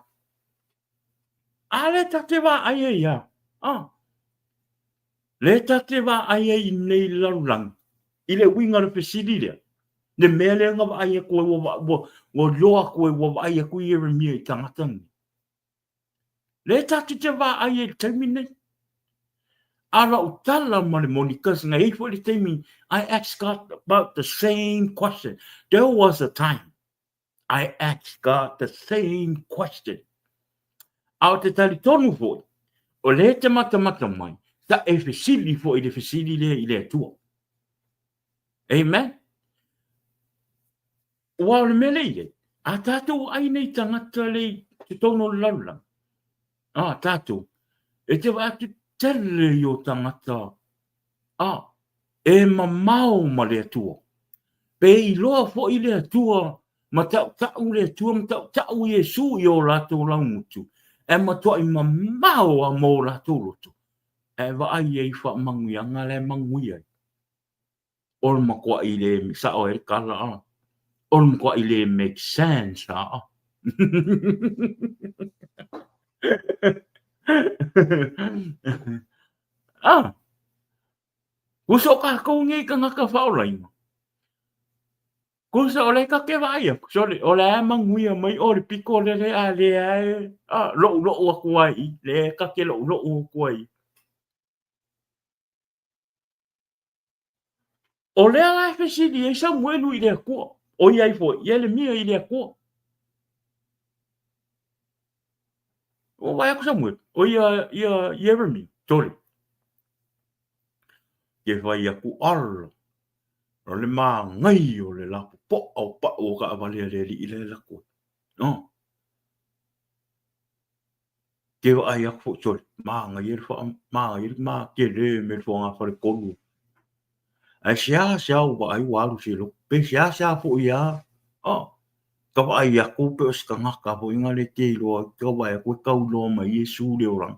A lea ta te vaai ai a? Ah, lea ta te vaai ai i nei lalolagi i le uiga o le fesili lea, le mea lea na vaai atu ai ua, ua, ua iloa atu ai ua vaai atu Ieremia i tagata nei. Lea tatou te vaai ai i le taimi nei. A lau tala ma le moni, cause na i ai foi le taimi, I asked God about the same question. There was a time I asked God the same question. A o te talitonu foi, o lea e te matamata mai, sa e fesili foi i le fesili lea i le Atua. Amen. Ua o le mea lea i ai, a tātou ai nei tagata le i totonu o le lalolagi, a tātou, e te vaai atu tele i o tagata, a, e mamao ma le Atua. Pe iloa foi le Atua ma taʻutaʻu le Atua ma taʻutaʻu Iesu i o latou laugutu, e matuai mamao a mo latou loto, e vaai ai faamanuiaga la e manuia ai. O le matuai le sao ai le tala a. O le matuai le make sense a. Ah, ua so kākou nei tagata faaolaina. Kusa o le ka te vaai aku, sorry, o le a manuia mai o le piko le le a le a e, a, loʻuloʻu aku ai i, le ka te loʻuloʻu aku ai. O lea la e fesili ai Samuelu i le Atua, ʻoiai foi Ieremia i le Atua. Ua vaai aku Samuelu, ʻo ia ia Ieremia, sole. Ke fai aku ala, o le māngai o le lapopoa o paʻu o kaʻawale a le aliʻi la e lako ai. No. Ke vaai aku foi sole, māngai le wha, māngai le mā ke le me le fogafale kolu. Ae seasea ou vaai ua alu se lotu, pe seasea foi a, oh, ka vaai aku pe o se tagata foi na le te iloa, ka vaai aku e kau loa mai Iesu le olaga.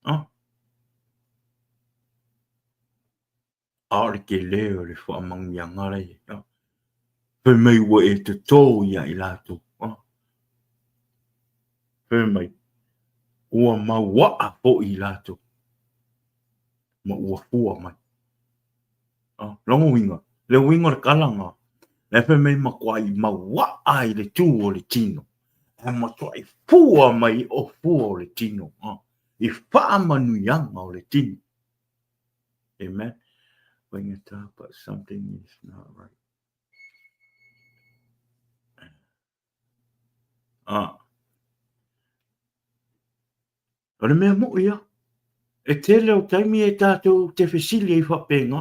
Oh. A o le tele o le faamanuiaga la i ai. Fai mai ua e totō ia i latou. Fai mai, ua mauaa foi i latou ma ua fua mai. Lona uiga, le uiga o le tala lena, la e fai mai matuai mauaa i le tū o le tino, ae matuai fua mai o fua o le tino, i faamanuiaga o le tino. Amen. Faigata, but something is not right. Ah. O le mea moʻi a, e tele o taimi e tātou te fesili ai faapena.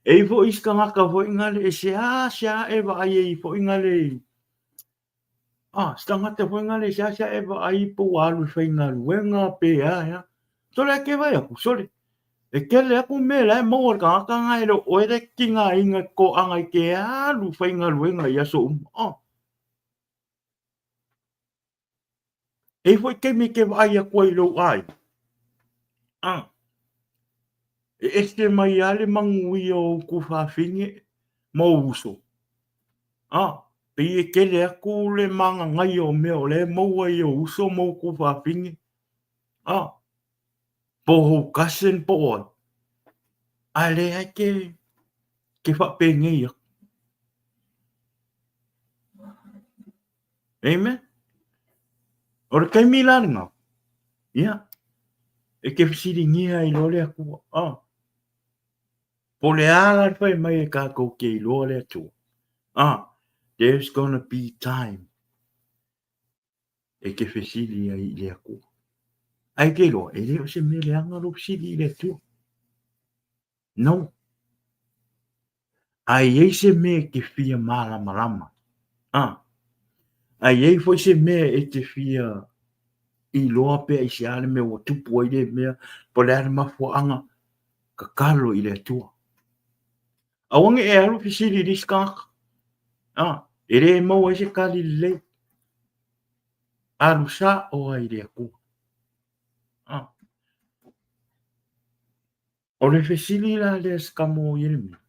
E i foi isi tagata foi ngale e seasea e vaai ai foi ngale i Ah, se tagata foi ngale e seasea e vaai po ua alu i faigaluega pe a ea. Sole ake vaai aku, sole. E tele aku mea la e maua i le tagata na e le o oe le tigaina i toaga i ke alu faigaluega i aso uma. Ah. E i foi taimi e te vaai atu ai i lou aiga. Ah. E ese mai lava le manuia o ou tuafafine ma ou uso. Ah, pei e tele atu le magagaia o mea o lea e maua i ou uso ma ou tuafafine. Ah. Po o ou cousin po o ai, a e lea e ke, ke faapenei aku. Amen. O le taimi la lena, ia, e ke fesiligia ai loa le Atua. Ah. Po o le a la le fai mai e tatou te iloa le Atua. Ah, there's gonna be time e te fesili ai i le Atua. Ae te iloa, e le o se mea leaga lou fesili i le Atua. No. A i ai se mea e te fia malamalama, ah, a i ai foi se mea e te fia iloa pea i se a le mea ua tupu ai lea mea, po o le a le mafuaaga, tatalo i le Atua. Aua ne i e alu fesili i le isi tagata. Ah, e le maua ai se tali lelei. Alu sa'o ai i le Atua. Ah. O le fesili la lea se tama o Ieremia,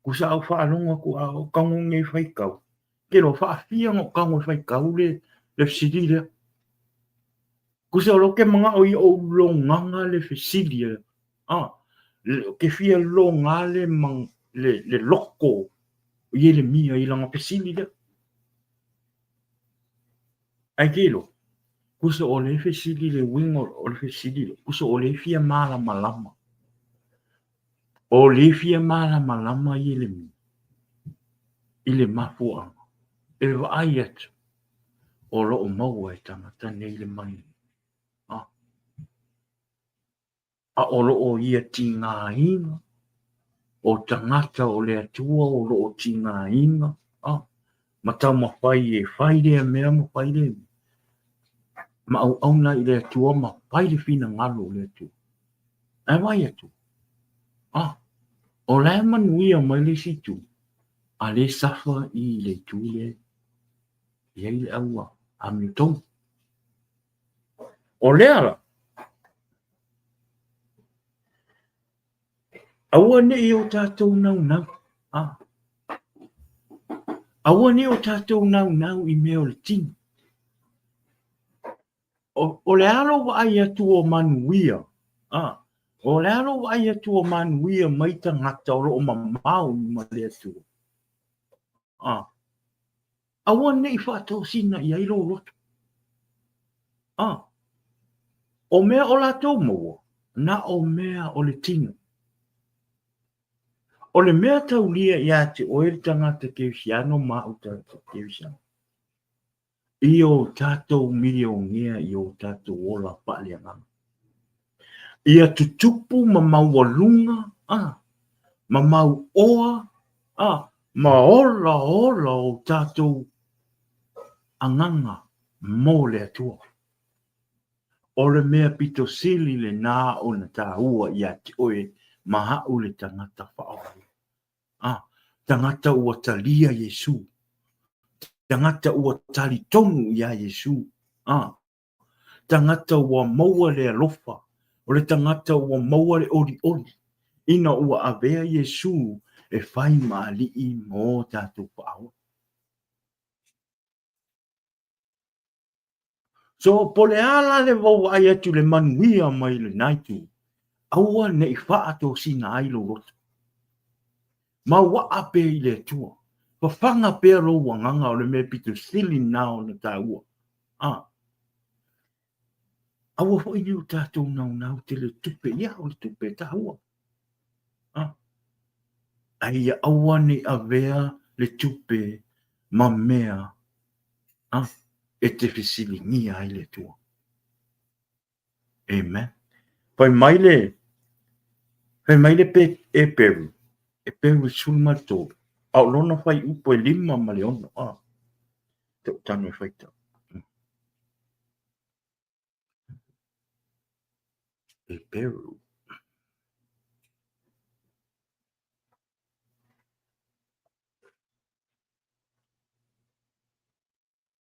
ku sa au faalogo atu a o tago nei faitau, ke loa faafia ona o tago e faitau le le fesili lea. Kusa o lea ou te manao ia ou logaga le fesili lea. Ah, ke fia loga le, le, le loko o Ieremia i lana fesili lea. Ae ke iloa, kusa o lea e fesili le uiga o le fesili lea, kusa o lea e fia malamalama. O lea e fia malamalama Ieremia i le mafuaaga e vaai atu o lo o maua e tagata nei le manu. A. A o lo o ia tigaina, o tagata o le Atua o lo o tigaina, a, ma taumafai e fai lea mea ma fai lea mea, ma auauna i le Atua ma fai le finagalo o le Atua. Ae vaai atu, a, o la e manuia mai le isi itu, a lea e safa i le itu lea e i ai le au amiotonu. O lea la, aua ne i o tatou naunau, a, aua ne i o tatou naunau i mea o le tino. O, o le a lou vaai atu o manuia, a, o le a lou vaai atu o manuia mai tagata o lo o mamao i luma o le Atua. A, Aua ne i faatosina i ai lou loto. A, o mea o latou maua, na o mea o le tino. O le mea taulia iā te oe le tagata Kerisiano ma au tagata Kerisiano, i o tatou milionea i o tatou ola faaleagaga. Ia tutupu ma maualuga, a, ma mauoa, a, ma olaola o tatou agaga mo le Atua. O le mea pito sili lenā ona tāua iā te oe ma aʻu le tagata faaola. A, tagata ua talia Iesū. Tagata ua talitonu iā Iesū. A, tagata ua maua le alofa, o le tagata ua maua le olioli, ina ua avea Iesū e fai ma alii mo tatou faaola. So, po o le a la le vaai atu i le manuia mai lena itu, aua ne i faatosina ai lou loto. Mauaa pea i le Atua. Fafaga pea lou agaga o le mea pito sili lena ona taua. A. Aua foi ne i o tatou naunau tele tupe. Ia, o le tupe e taua. A. A ia aua ne i avea le tupe ma mea a, e te fesiligia ai le Atua. Amen. Fai mai le, fai mai le pe, Eperu, Eperu 13, a o lona fuaiupu e 5 ma le 6, a, te o tanu e faitau. Eperu.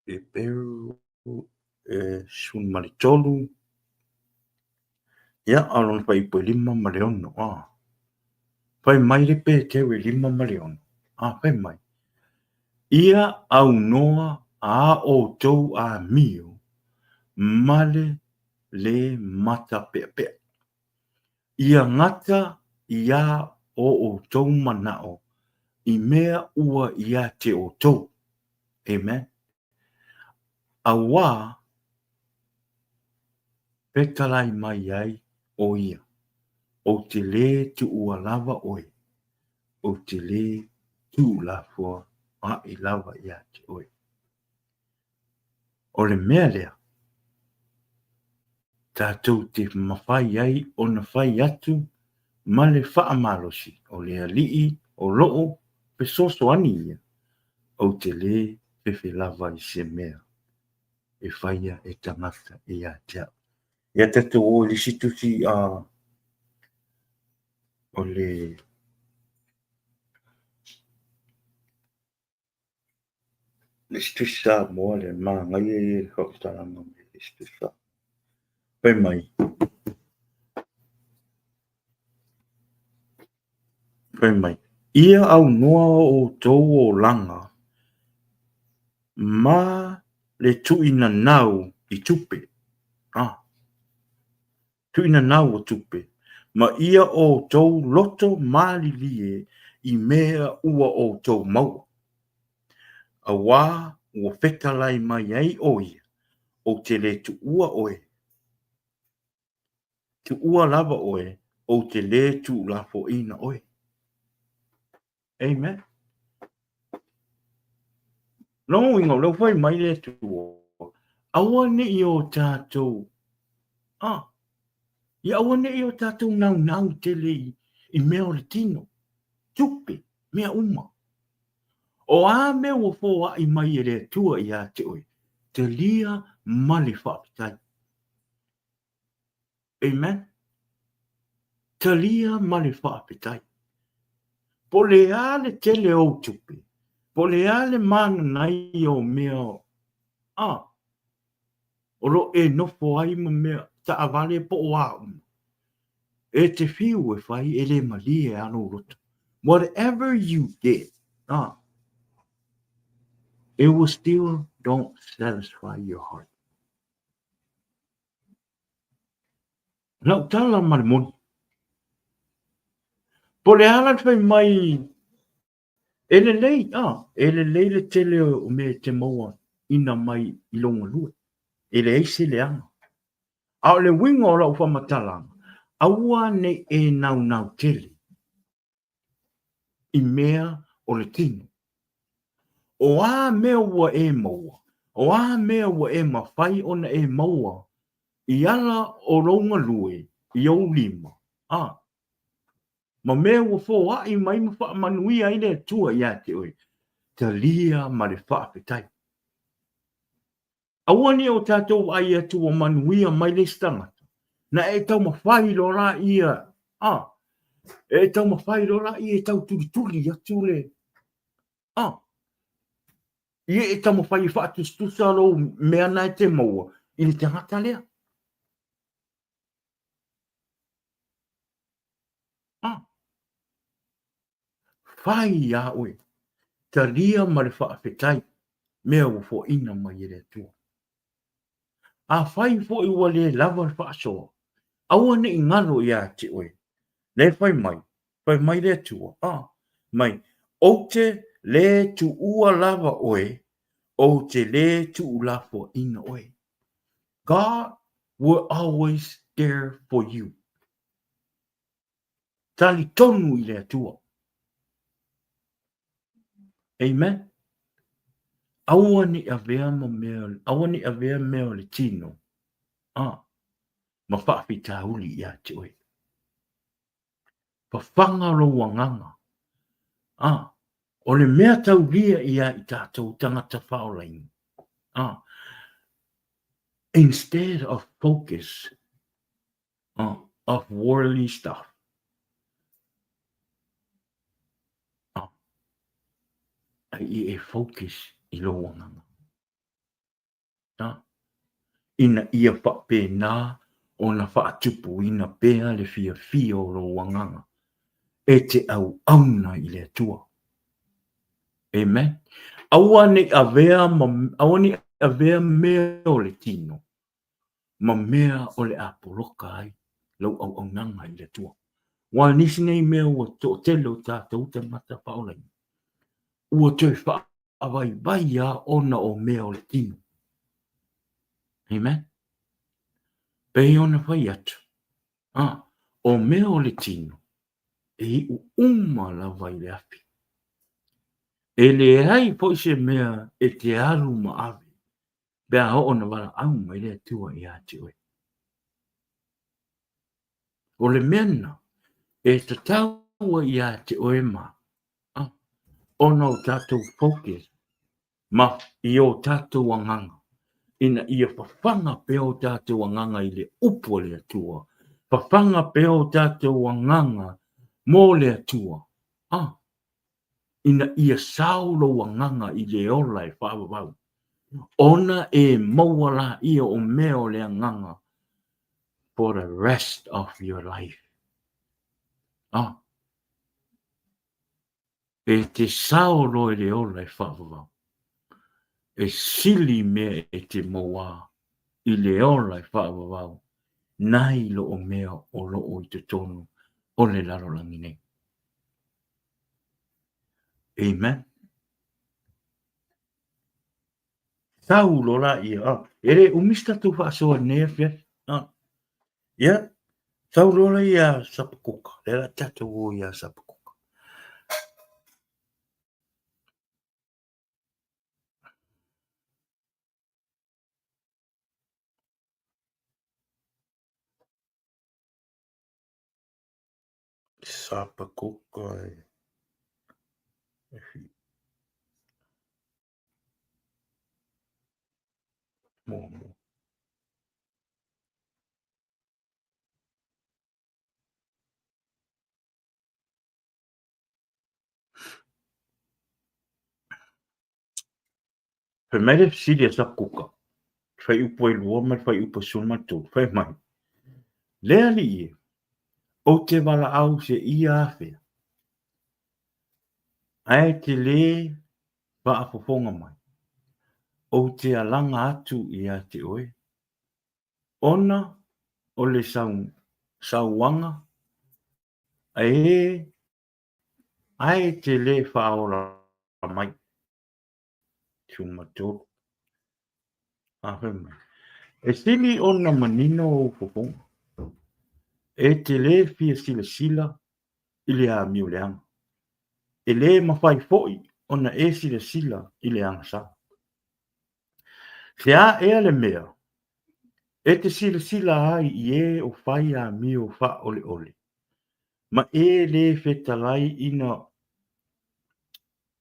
Eperu e 13, ia, a o lona fuaiupu e 5 ma le 6, a. Fai mai le Peteru e 5 ma le 6, a, fai mai, Ia aunoa a outou amio ma le lē matapeapea. Ia gata iā o outou manaʻo i mea ua iā te outou. Amen. Auā fetalai mai ai ʻo ia, Ou te lē tuʻua lava ʻoe, ou te lē tuulafoa aʻe lava iā te ʻoe. O le mea lea, tatou te mafai ai ona fai atu ma le faamalosi, o le Alii o loʻu fesoasoani ia, ou te lē fefe lava i se mea e faia e tagata ia te au. Ia tatou o i le isi tusi a o le Le isi tusi Samoa lea, manaia ia i le faamatalaga mai le isi tusi Samoa. Fai mai, fai mai, Ia aunoa o outou olaga ma le tuuinanau i tupe. Ah. Tuuinanau o tupe, ma ia outou loto malilie i mea ua outou maua. Auā ua fetalai mai ai ʻo ia, Ou te lē tuua ʻoe, tuua lava ʻoe, ou te lē tuulafoaiina ʻoe. Amen. Lona uiga, o lea ua fai mai le Atua, aua ne i o tatou, ah, ia aua ne i o tatou naunau tele i, i mea o le tino, tupe, mea uma. O a mea ua foai mai e le Atua iā te oe, talia ma le faafetai. Amen. Talia ma le faafetai. Po o le a le tele o ou tupe, po o le a le mananaia o mea a o lo o e nofo ai ma mea taavale po o a uma, e te fiu e fai e le malie a lou loto. Whatever you get, ah, it will still don't satisfy your heart. Lau tala ma le moni. Po o le a la le fai mai e lelei, ah, e lelei le tele o mea e te maua ina mai i lou galue. E leai se leaga. A o le uiga o lau faamatalaga, aua ne i e naunau tele i mea o le tino. O a mea ua e maua, o a mea ua e mafai ona e maua i ala o lou galue i ou lima, a ma mea ua foai mai ma faamanuia ai le Atua iā te oe, talia ma le faafetai. Aua ne i o tatou vaai atu ua manuia mai le isi tagata, na e taumafai loa laia, a, e taumafai loa laia e tautulituli atu le, a, ia e taumafai e faatusatusa lou mea na e te maua i le tagata lea. A, Fai iā oe, talia ma le faafetai mea ua foaina mai e le Atua. Afai foi ua le lava le faasoa, aua ne i galo iā te oe. Le fai mai, fai mai le Atua, a, mai, Ou te le tuua lava oe, ou te le tuulafoaina oe. God will always there for you. Talitonu i le Atua. Amen. Aua ne i avea ma mea, aua ne i avea mea o le tino, a, ma faafitauli iā te oe. Fafaga lou agaga, a, o le mea taulia ia i tatou tagata faaolaina, a, instead of focus of worldly stuff. A i e focus i lou agaga. Ina ia faapena ona faatupuina pea le fiafia o lou agaga e te auauna i le Atua. Amen. Aua ne i avea ma, aua ne i avea mea o le tino ma mea o le a poloka ai. lau auaunaga i le Atua. Aua o nisi nei mea ua toatele o tatou tagata faaolaina, ua toe faavaivai lava ona o mea o le tino. Amen. Pei ona fai atu, a, o mea o le tino, e iu uma lava i le afi. E leai foi se mea e te alu ma ave pe a oo ina valaau mai le Atua ia te oe. O le mea lena e tatau ai ia te oe ma au ona o tatou focus ma i o tatou agaga ina ia fafaga pea o tatou agaga i le upu a le Atua, fafaga pea o tatou agaga mo le Atua, a, ina ia sao lou agaga i le ola e faavavau, ona e maua laia o mea o le agaga for the rest of your life. A, e te sao loa i le ola e faavavau, e sili mea e te mauā i le ola e faavavau nai lo o mea o lo o i totonu o le lalolagi nei. Amen. Sau loa laia, ah, e le umi se tatou faasoa i lenei afiafi. Ah, ia, sau loa la ia Sapakuka, lea la tatou o ia Sapakuka. Sapakuka e, e Muamua. Fai mai le fesili a Sakuka, le fuaiupu 2 ma le fuaiupu 13, fai mai, Le Alii e, ou te valaau se ia afea, ae te lē faafofoga mai, ou te alaga atu ia te oe, ona o le sauaga ae e te le faaola mai. 13. A fai mai, E sili ona manino ou fofoga, e te le fia silasila i le amio leaga. E le mafai foi ona e silasila i le agasala. Se a ea le mea e te silasila ai i e o fai amio faaoleole, ma e le fetalai ina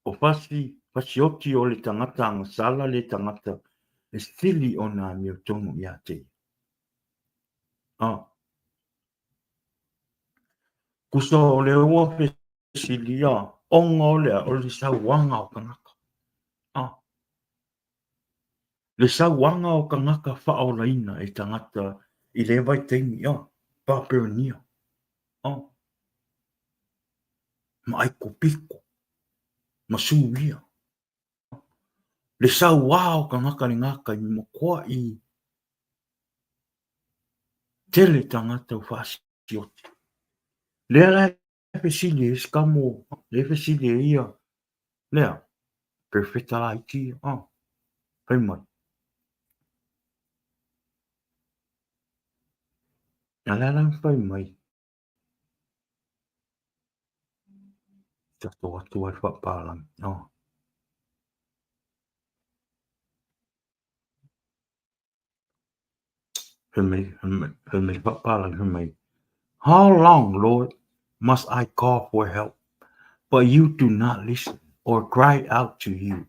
o fasi, fasioti o le tagata agasala le tagata e sili ona amiotonu ia te ia. A. Kusa o le ua fesilia ona o le a, o le sauaga o tagata. A. Le sauaga o tagata faaolaina e tagata i lea vaitaimi, a, Papelonia. A. Ma Aikupito, ma Suria. Le sauā o tagata i lena taimi matuaʻi tele tagata ua faasioti. Lea la e fesili ai si tamo, lea e fesili ai ia, lea, perofeta laiti ia, ah, fai mai. A le a la fai mai? Tatou atu ai le faapalagi, ah. Fai mai, fai mai le faapalagi, fai mai, How long, Lord, must I call for help, but you do not listen, or cry out to you,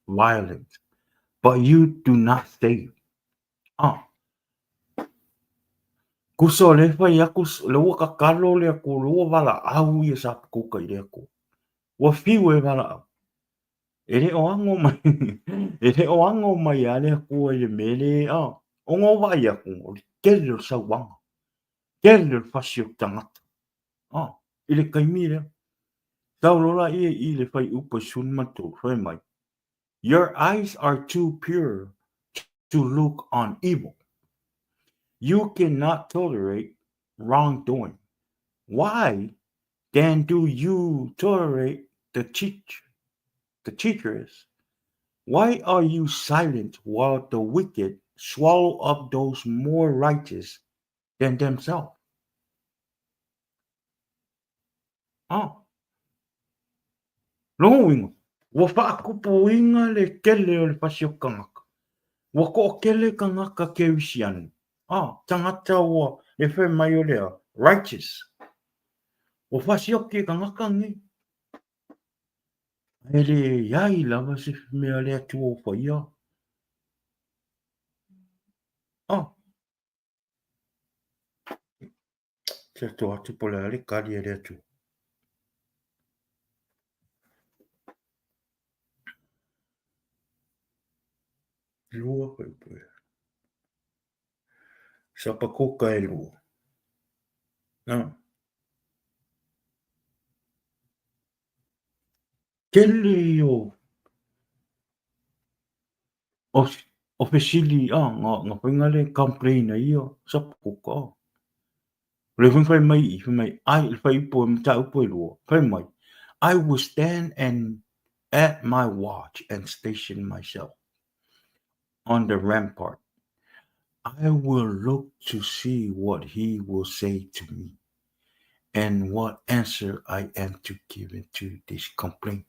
violence, but you do not save? Ah. Kusa o le fai aku, le ua kakalo le Atua, le ua valaau ia Sapakuka i le Atua. Ua fiu e valaau. E le o ago mai, e le o ago mai lava le Atua i le mea le, a, ona o vaai atu, o le tele o le sauaga, tele o le fasi o le tagata, a, i le taimi lea. Sau loa laia i le fuaiupu e 13, fai mai, Your eyes are too pure to look on evil. You cannot tolerate. wrongdoing. Why then do you tolerate the cheat, the cheaters? Why are you silent while the wicked swallow up those more righteous than themselves? Ah. Lona uiga, ua faakupuina le tele o le fasi o kangaka. Ua to'atele kangaka kerisiano, ah, tagata ua le fai mai o lea, righteous. Ua fasioki e kangaka nei. E leai lava se mea a le Atua ua faia. Ah. Te atoa atu po o le a le kali a le Atua. Lua fuaiupu e. Sapakuka e lua. Na. Tele o o o fesili a nga nga faiga le complain ai ia Sapakuka. O le fai mai i fai mai ai le fuaiupu e mataupu e lua fai mai I will stand and at my watch and station myself on the rampart. I will look to see what he will say to me and what answer I am to give to this complaint.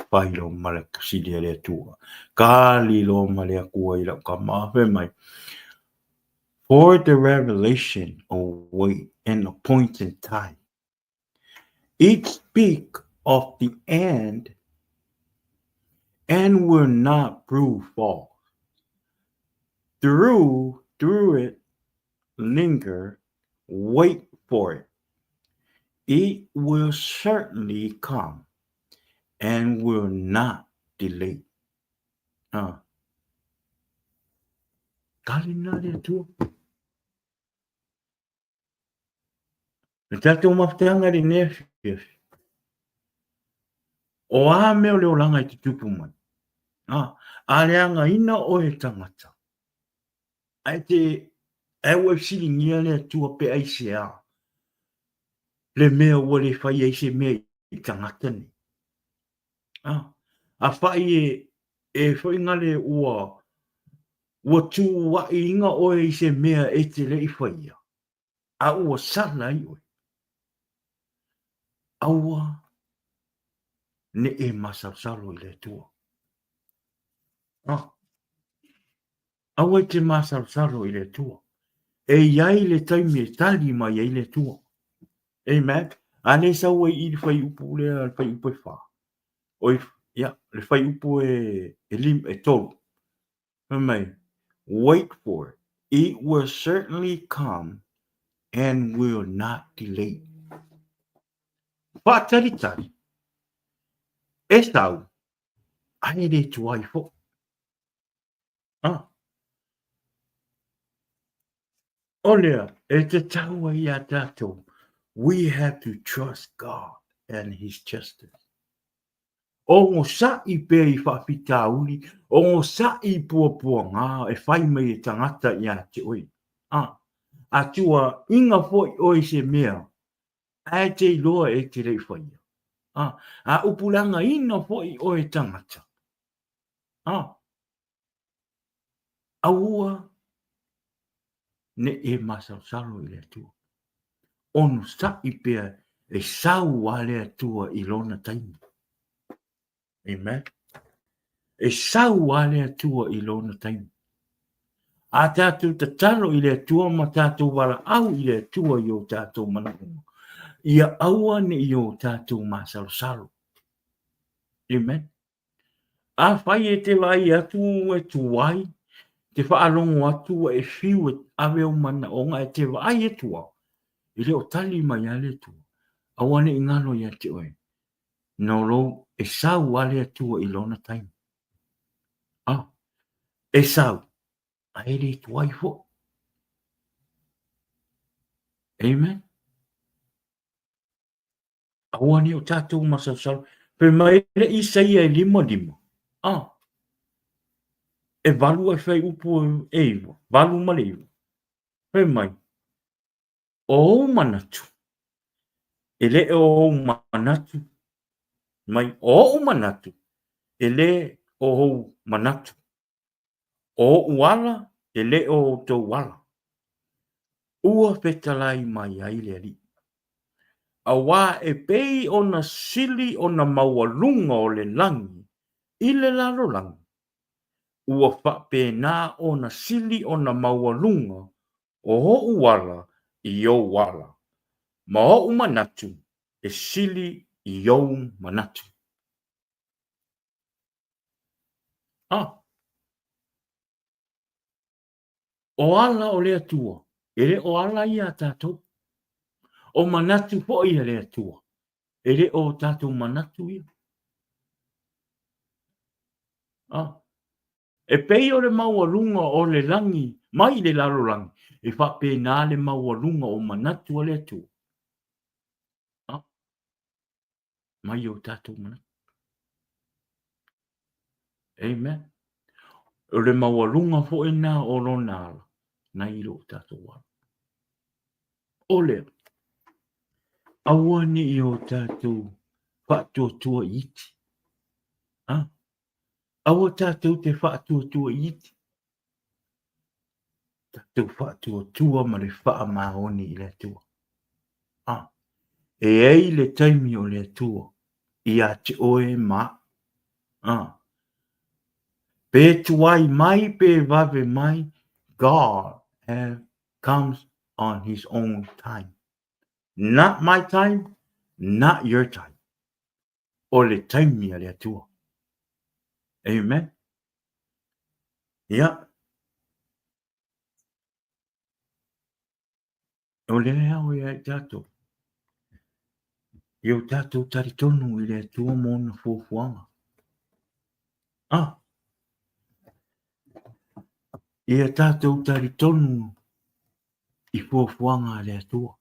Fai loa ma le fesili a le Atua. Kali loa ma le Atua i lau kama, fai mai, For the revelation await an appointed time. It speak of the end and will not prove false. Through, through it, linger, wait for it. It will certainly come and will not delay. Ah. Kali na le Atua. Le tatou mafutaga i lenei afiafi, o a mea o le olaga e tutupu mai? A, a leagaina oe e tagata, ae te, ae ua e fesiligia le Atua pe aisea le mea ua le fai ai se mea i tagata nei. A, afai e, e foi ngale ua, ua tuuaiina oe i se mea e te le i faia, a ua sala ai oe, aua ne e masalosalo i le Atua. Ah. Aua e te masalosalo i le Atua. E i ai le taimi e tali mai ai le Atua. Amen. A le sau ai i le fuaiupu lea, le fuaiupu e fa. Oi, ia, le fuaiupu e, e, lim, e tolu. Fai mai, wait for it. It will certainly come and will not delay. Whaatari-tari, e sau, ae le tuai fo. Ah. O lea, e tatau ai iā tātou, we have to trust God and His justice. Ogosaʻi pea i faafitauli, ogosaʻi i puapuagā e fai mai e tagata iā te oe. A, a tuaiga foi oe i se mea, ae te iloa e te le i faia. A, a upulagaina foi oe e tagata. A, aua ne i e masalosalo i le Atua. Onosaʻi pea e sau a le Atua i lona taimi. Amen. E sau a le Atua i lona taimi. A tātou tatalo i le Atua ma tātou walaau i le Atua i o tātou manaʻoga, ia aua ne i o tātou masalosalo. Amen. Afai e te vaai atu e tuai, te faalogo atu e fiu e ave ou manaoga e te vaai atu au, e le o tali mai a le Atua, aua ne i galo ia te oe, no lou e sau a le Atua i lona taimi. Ah, e sau, a e le tuai foi. Amen. Aua nei o tatou masalosalo. Fai mai le Isaia e 55. Ah. E valu ai fuaiupu e iva. Valu ma le iva. Fai mai. O ou manatu, e le o ou manatu mai, o oʻu manatu, e lē o ou manatu, o oʻu ala, e lē o outou ala. Ua fetalai mai ai le Alii. Auā e pei ona sili ona maualuga o le lagi i le lalolagi, ua faapena ona sili ona maualuga o oʻu ala i ou ala, ma oʻu manatu e sili i ou manatu. A. O ala o le Atua, e le o ala ia a tatou. O manatu foi a le Atua, e le o tatou manatu ia. A. E pei o le maualuga o le lagi mai le lalolagi, e faapena le maualuga o manatu a le Atua. A. Mai o tatou manatu. Amen. O le maualuga foi lena o lona ala, nai lo tatou ala. O lea, aua ne i o tatou faatuatua iti. Ha? Aua tatou te faatuatua iti. Tatou faatuatua ma le faamaoni i le Atua. Ha? E ai le taimi o le Atua ia te oe ma a'u. Ah. Pe tuai mai pe vave mai, God have comes on his own time. Not my time, not your time. O le taimi a le Atua. Amen. Ia. O lea e ao ia i tatou. I o tatou talitonu i le Atua ma ona fuafuaga. Ah! Ia tatou talitonu i fuafuaga a le Atua.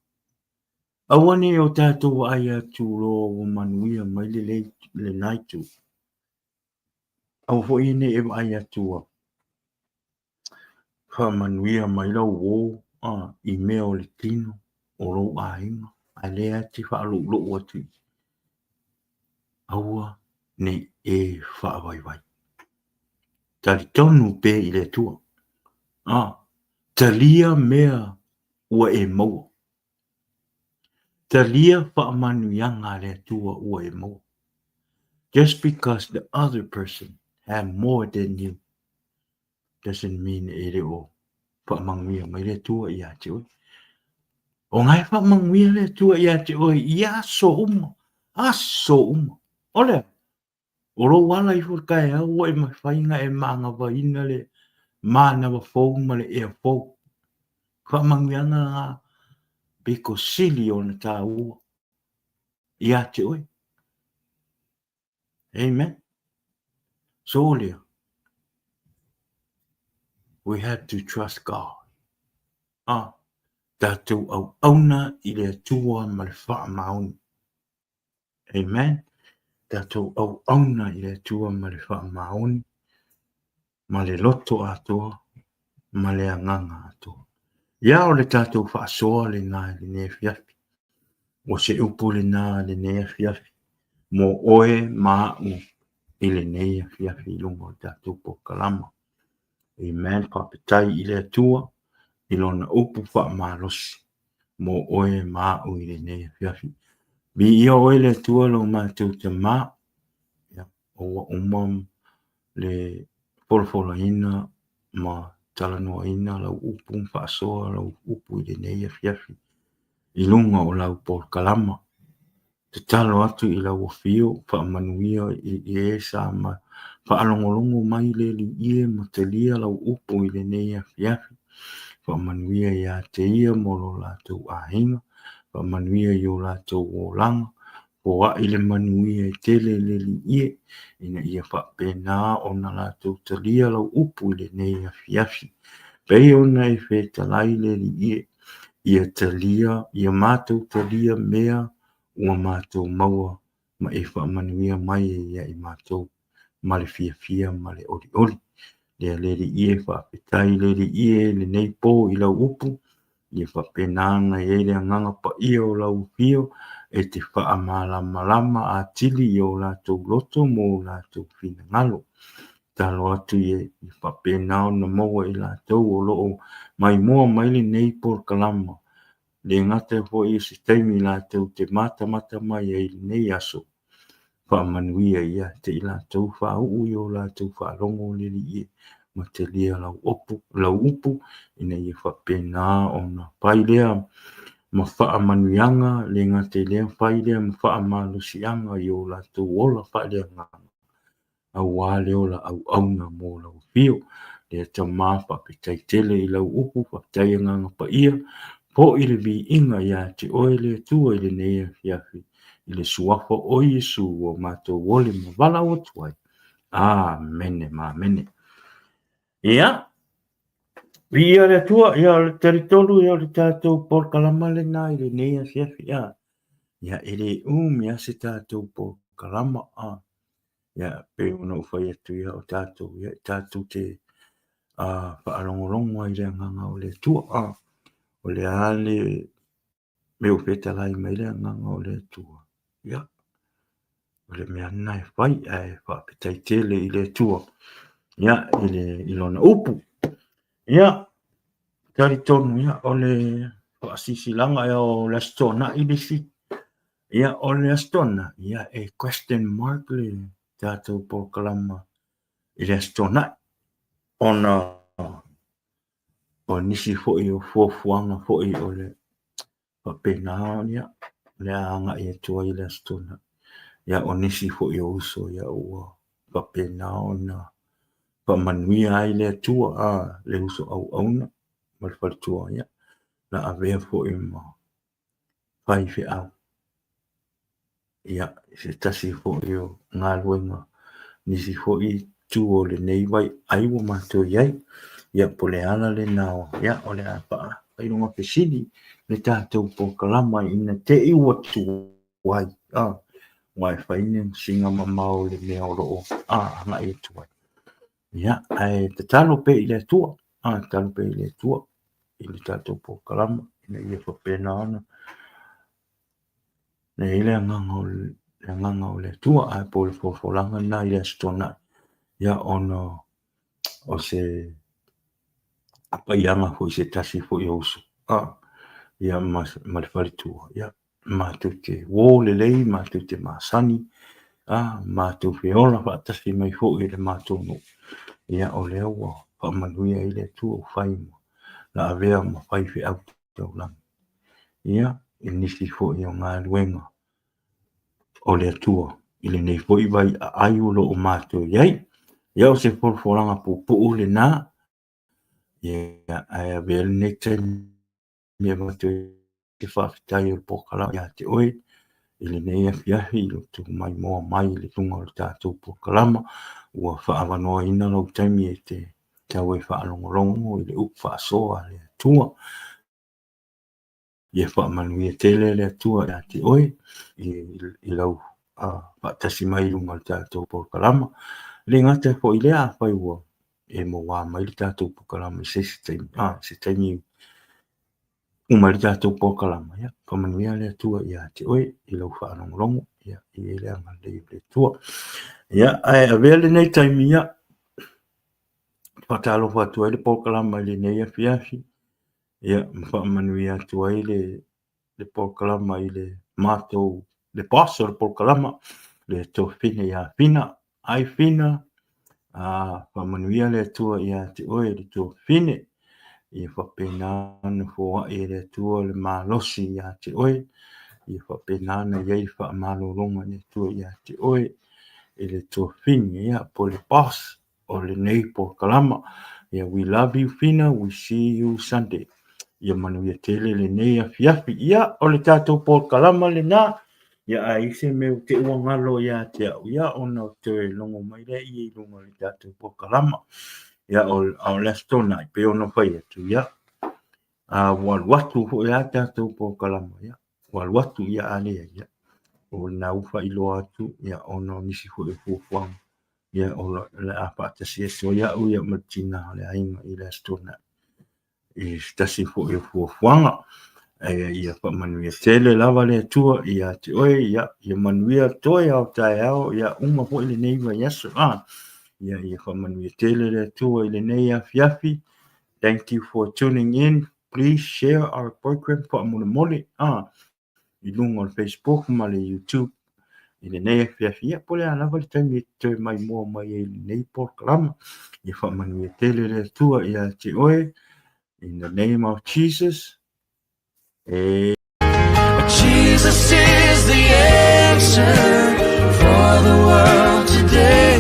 Aua ne i o tatou vaai atu loa ua manuia mai le lena itu. Aua foi ne i e vaai atu ua faamanuia mai lau uō i mea o le tino o lou aiga, a o lea e te faalouloua atu i i. Aua ne i e faavaivai. Talitonu pea i le Atua. Talia mea ua e maua. Talia faamanuiaga a le Atua ua e maua. Just because the other person have more than you doesn't mean e le o faamanuia mai le Atua ia te oe. O lena e faamanuia le Atua ia te oe i aso uma, aso uma. O le a? O lou ala ifo i le taeao ua e mafai ona e manavaina le manava fou ma le ea fou. Faamanuiaga lena pito sili ona taua ia te oe. Amen. So o lea, we have to trust God. Ah, tatou auauna i le Atua ma le faamaoni. Amen. Tatou auauna i le Atua ma le faamaoni, ma le loto atoa, ma le agaga atoa. Ia o le tatou faasoa lena i lenei afiafi. O se upu lena i lenei afiafi mo oe ma a'u i lenei afiafi i luga o le tatou polokalama. Amen. Faafetai i le Atua i lona upu faamalosi mo oe ma a'u i lenei afiafi. Viia oe le Atua lo matou Tama, ia, ua uma le folafolaina ma talanoaina lau upu ma faasoa lau upu i lenei afiafi i luga o lau polokalama. Tatalo atu i lau afio, faamanuia i e sa ma faalogologo mai le Alii e ma talia lau upu i lenei afiafi. Faamanuia ia te ia mo lo latou aiga, faamanuia i o latou olaga, foai le manuia e tele le Alii e, ina ia faapena ona latou talia lau upu i lenei afiafi. Pei ona e fetalai le Alii e, ia talia, ia matou talia mea ua matou maua ma e faamanuia mai ai ia i matou ma le fiafia ma le olioli. Lea le Alii e, faafetai le Alii e lenei pō i lau upu. Ia faapena ona i ai le Agaga Paia o lau afio e te faamalamalama atili i o latou loto ma o latou finagalo. Tatalo atu ia faapena ona maua e i latou o lo o maimoa mai lenei polokalama, le gata foi i se taimi latou te matamata mai ai i lenei aso, faamanuia ia te i latou, faauu i o latou faalogo le Alii e, ma talia lau opu, lau upu, ina ia faapena ona fai lea ma faamanuiaga, le gata i lea, fai lea ma faamalosiaga i o latou ola faaleagaga, aua le ola auauna mo lau afio. Lea Tama, faafetai tele i lau upu, faafetai Agaga Paia, foi le viiga ia te oe le Atua i lenei afiafi, i le suafa o Iesu ua matou ole ma valaau atu ai. Amene ma amene. Ia, viia le Atua, ia o le talitonu ia o le tatou polokalama lena i lenei afiafi. Ia, ia e le umi lava se tatou polokalama. A. Ia, pei ona ou fai atu ia o tatou, ia, tatou te faalogologo ai i le agaga o le Atua. O le a le mea o fetalai mai le agaga o le Atua, ia, o le mea lena e fai, ae faafetai tele i le Atua, ia, i le, i lona upu. Ia, talitonu, ia, o le faasisilaga, ia, o le Aso Toonai le isi. Ia, o le Aso Toonai, ia, e question mark le tatou polokalama i le Aso Toonai, ona o nisi foi o fuafuaga foi o le faapena, ia, o le a agai atu ai i le Aso Toonai. Ia, o nisi foi o uso, ia, ua faapena ona faamanuia ai le Atua, a, le uso auauna ma le faletua, ia, na avea foi ma faifeau. Ia, se tasi foi o galuega, nisi foi itu o lenei vaiaai ua matou i ai. Ia, po o le ala lena, ia, o le a faailoga fesili le tatou polokalama ina te i ua tuai, aua e fai sina mamao i le mea o lo o agai atu ai. Ia, ae tatalo pea i le Atua, tatalo pea i le Atua i le tatou polokalama ina ia faapena ona i ai le agaga o le agaga o le Atua, ae po o le folafolaga lena i le Aso Toonai, ia ona o se paiaga foi se tasi foi o uso, ia ma le faletua, ia matou te uo lelei, matou te masani, matou feola faatasi mai foi i le matou nuu, ia o lea ua faamanuia ai le Atua ua fai na avea ma faifeau taulagi, ia, i nisi foi o galuega o le Atua i lenei foi vaiaai o lo o matou i ai. Ia, o se folafolaga puupuu lena, ia, ae avea lenei taimi e avatu ai se faafetai o le polokalama ia te oe i lenei afiafi i lou maimoa mai i le luga o le tatou polokalama, ua faaavanoaina lou taimi e te tau e faalogologo i le upu faasoa a le Atua. Ia faamanuia tele le Atua ia te oe i lau faatasi mai i luga o le tatou polokalama. E le gata foi i lea, afai ua e mauā mai le tatou polokalama i se isi taimi, se taimi uma ai le tatou polokalama, ia faamanuia le Atua ia te oe i lau faalogologo, ia i ai le agalelei o le Atua. Ia, ae avea lenei taimi, ia, faatalofa atu ai le polokalama i lenei afiafi, ia, ma faamanuia atu ai le le polokalama i le matou, le boss o le polokalama, le Tuafafine ia Fina. Ai Fina, faamanuia le Atua ia te oe le Tuafafine, ia faapena ona foai e le Atua le malosi ia te oe, ia faapena ona i ai le faamalologa a le Atua ia te oe i le Tuafafine, ia, po o le boss o lenei polokalama. Ia, we love you Fina, we see you Sunday. Ia manuia tele lenei afiafi. Ia, o le tatou polokalama lena. Ia, a i ai se mea ua te ua galo ia te au, ia, ona toe logo mai lea i luga o le tatou polokalama. Ia, o, o le Aso Toonai, pei ona fai atu, ia, a ua alu atu foi lava tatou polokalama, ia, ua alu atu, ia, a leai, ia, o lena ua faailoa atu, ia, ona o nisi foi o fuafuaga, ia, o le a faatasi atu ai au, ia, ma le tina o le aiga i le Aso Toonai. i se tasi foi o fuafuaga. Ae ia faamanuia tele lava le Atua ia te oe, ia, ia manuia toe ao taeao, ia uma foi lenei vaiaso. Ah, ia, ia faamanuia tele le Atua i lenei afiafi. Thank you for tuning in. Please share our program faamolemole. Ah, i luga o le Facebook ma le YouTube i lenei afiafi. Ia, po o le a lava le taimi e toe maimoa mai ai i lenei polokalama. Ia faamanuia tele le Atua ia te oe. In the name of Jesus. Amen. Jesus is the answer for the world today.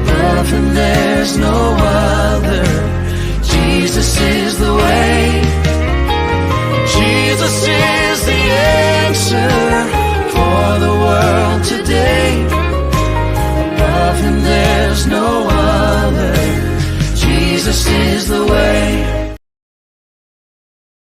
Above him there's no other. Jesus is the way. Jesus is the answer for the world today. Above him there's no other. Jesus is the way.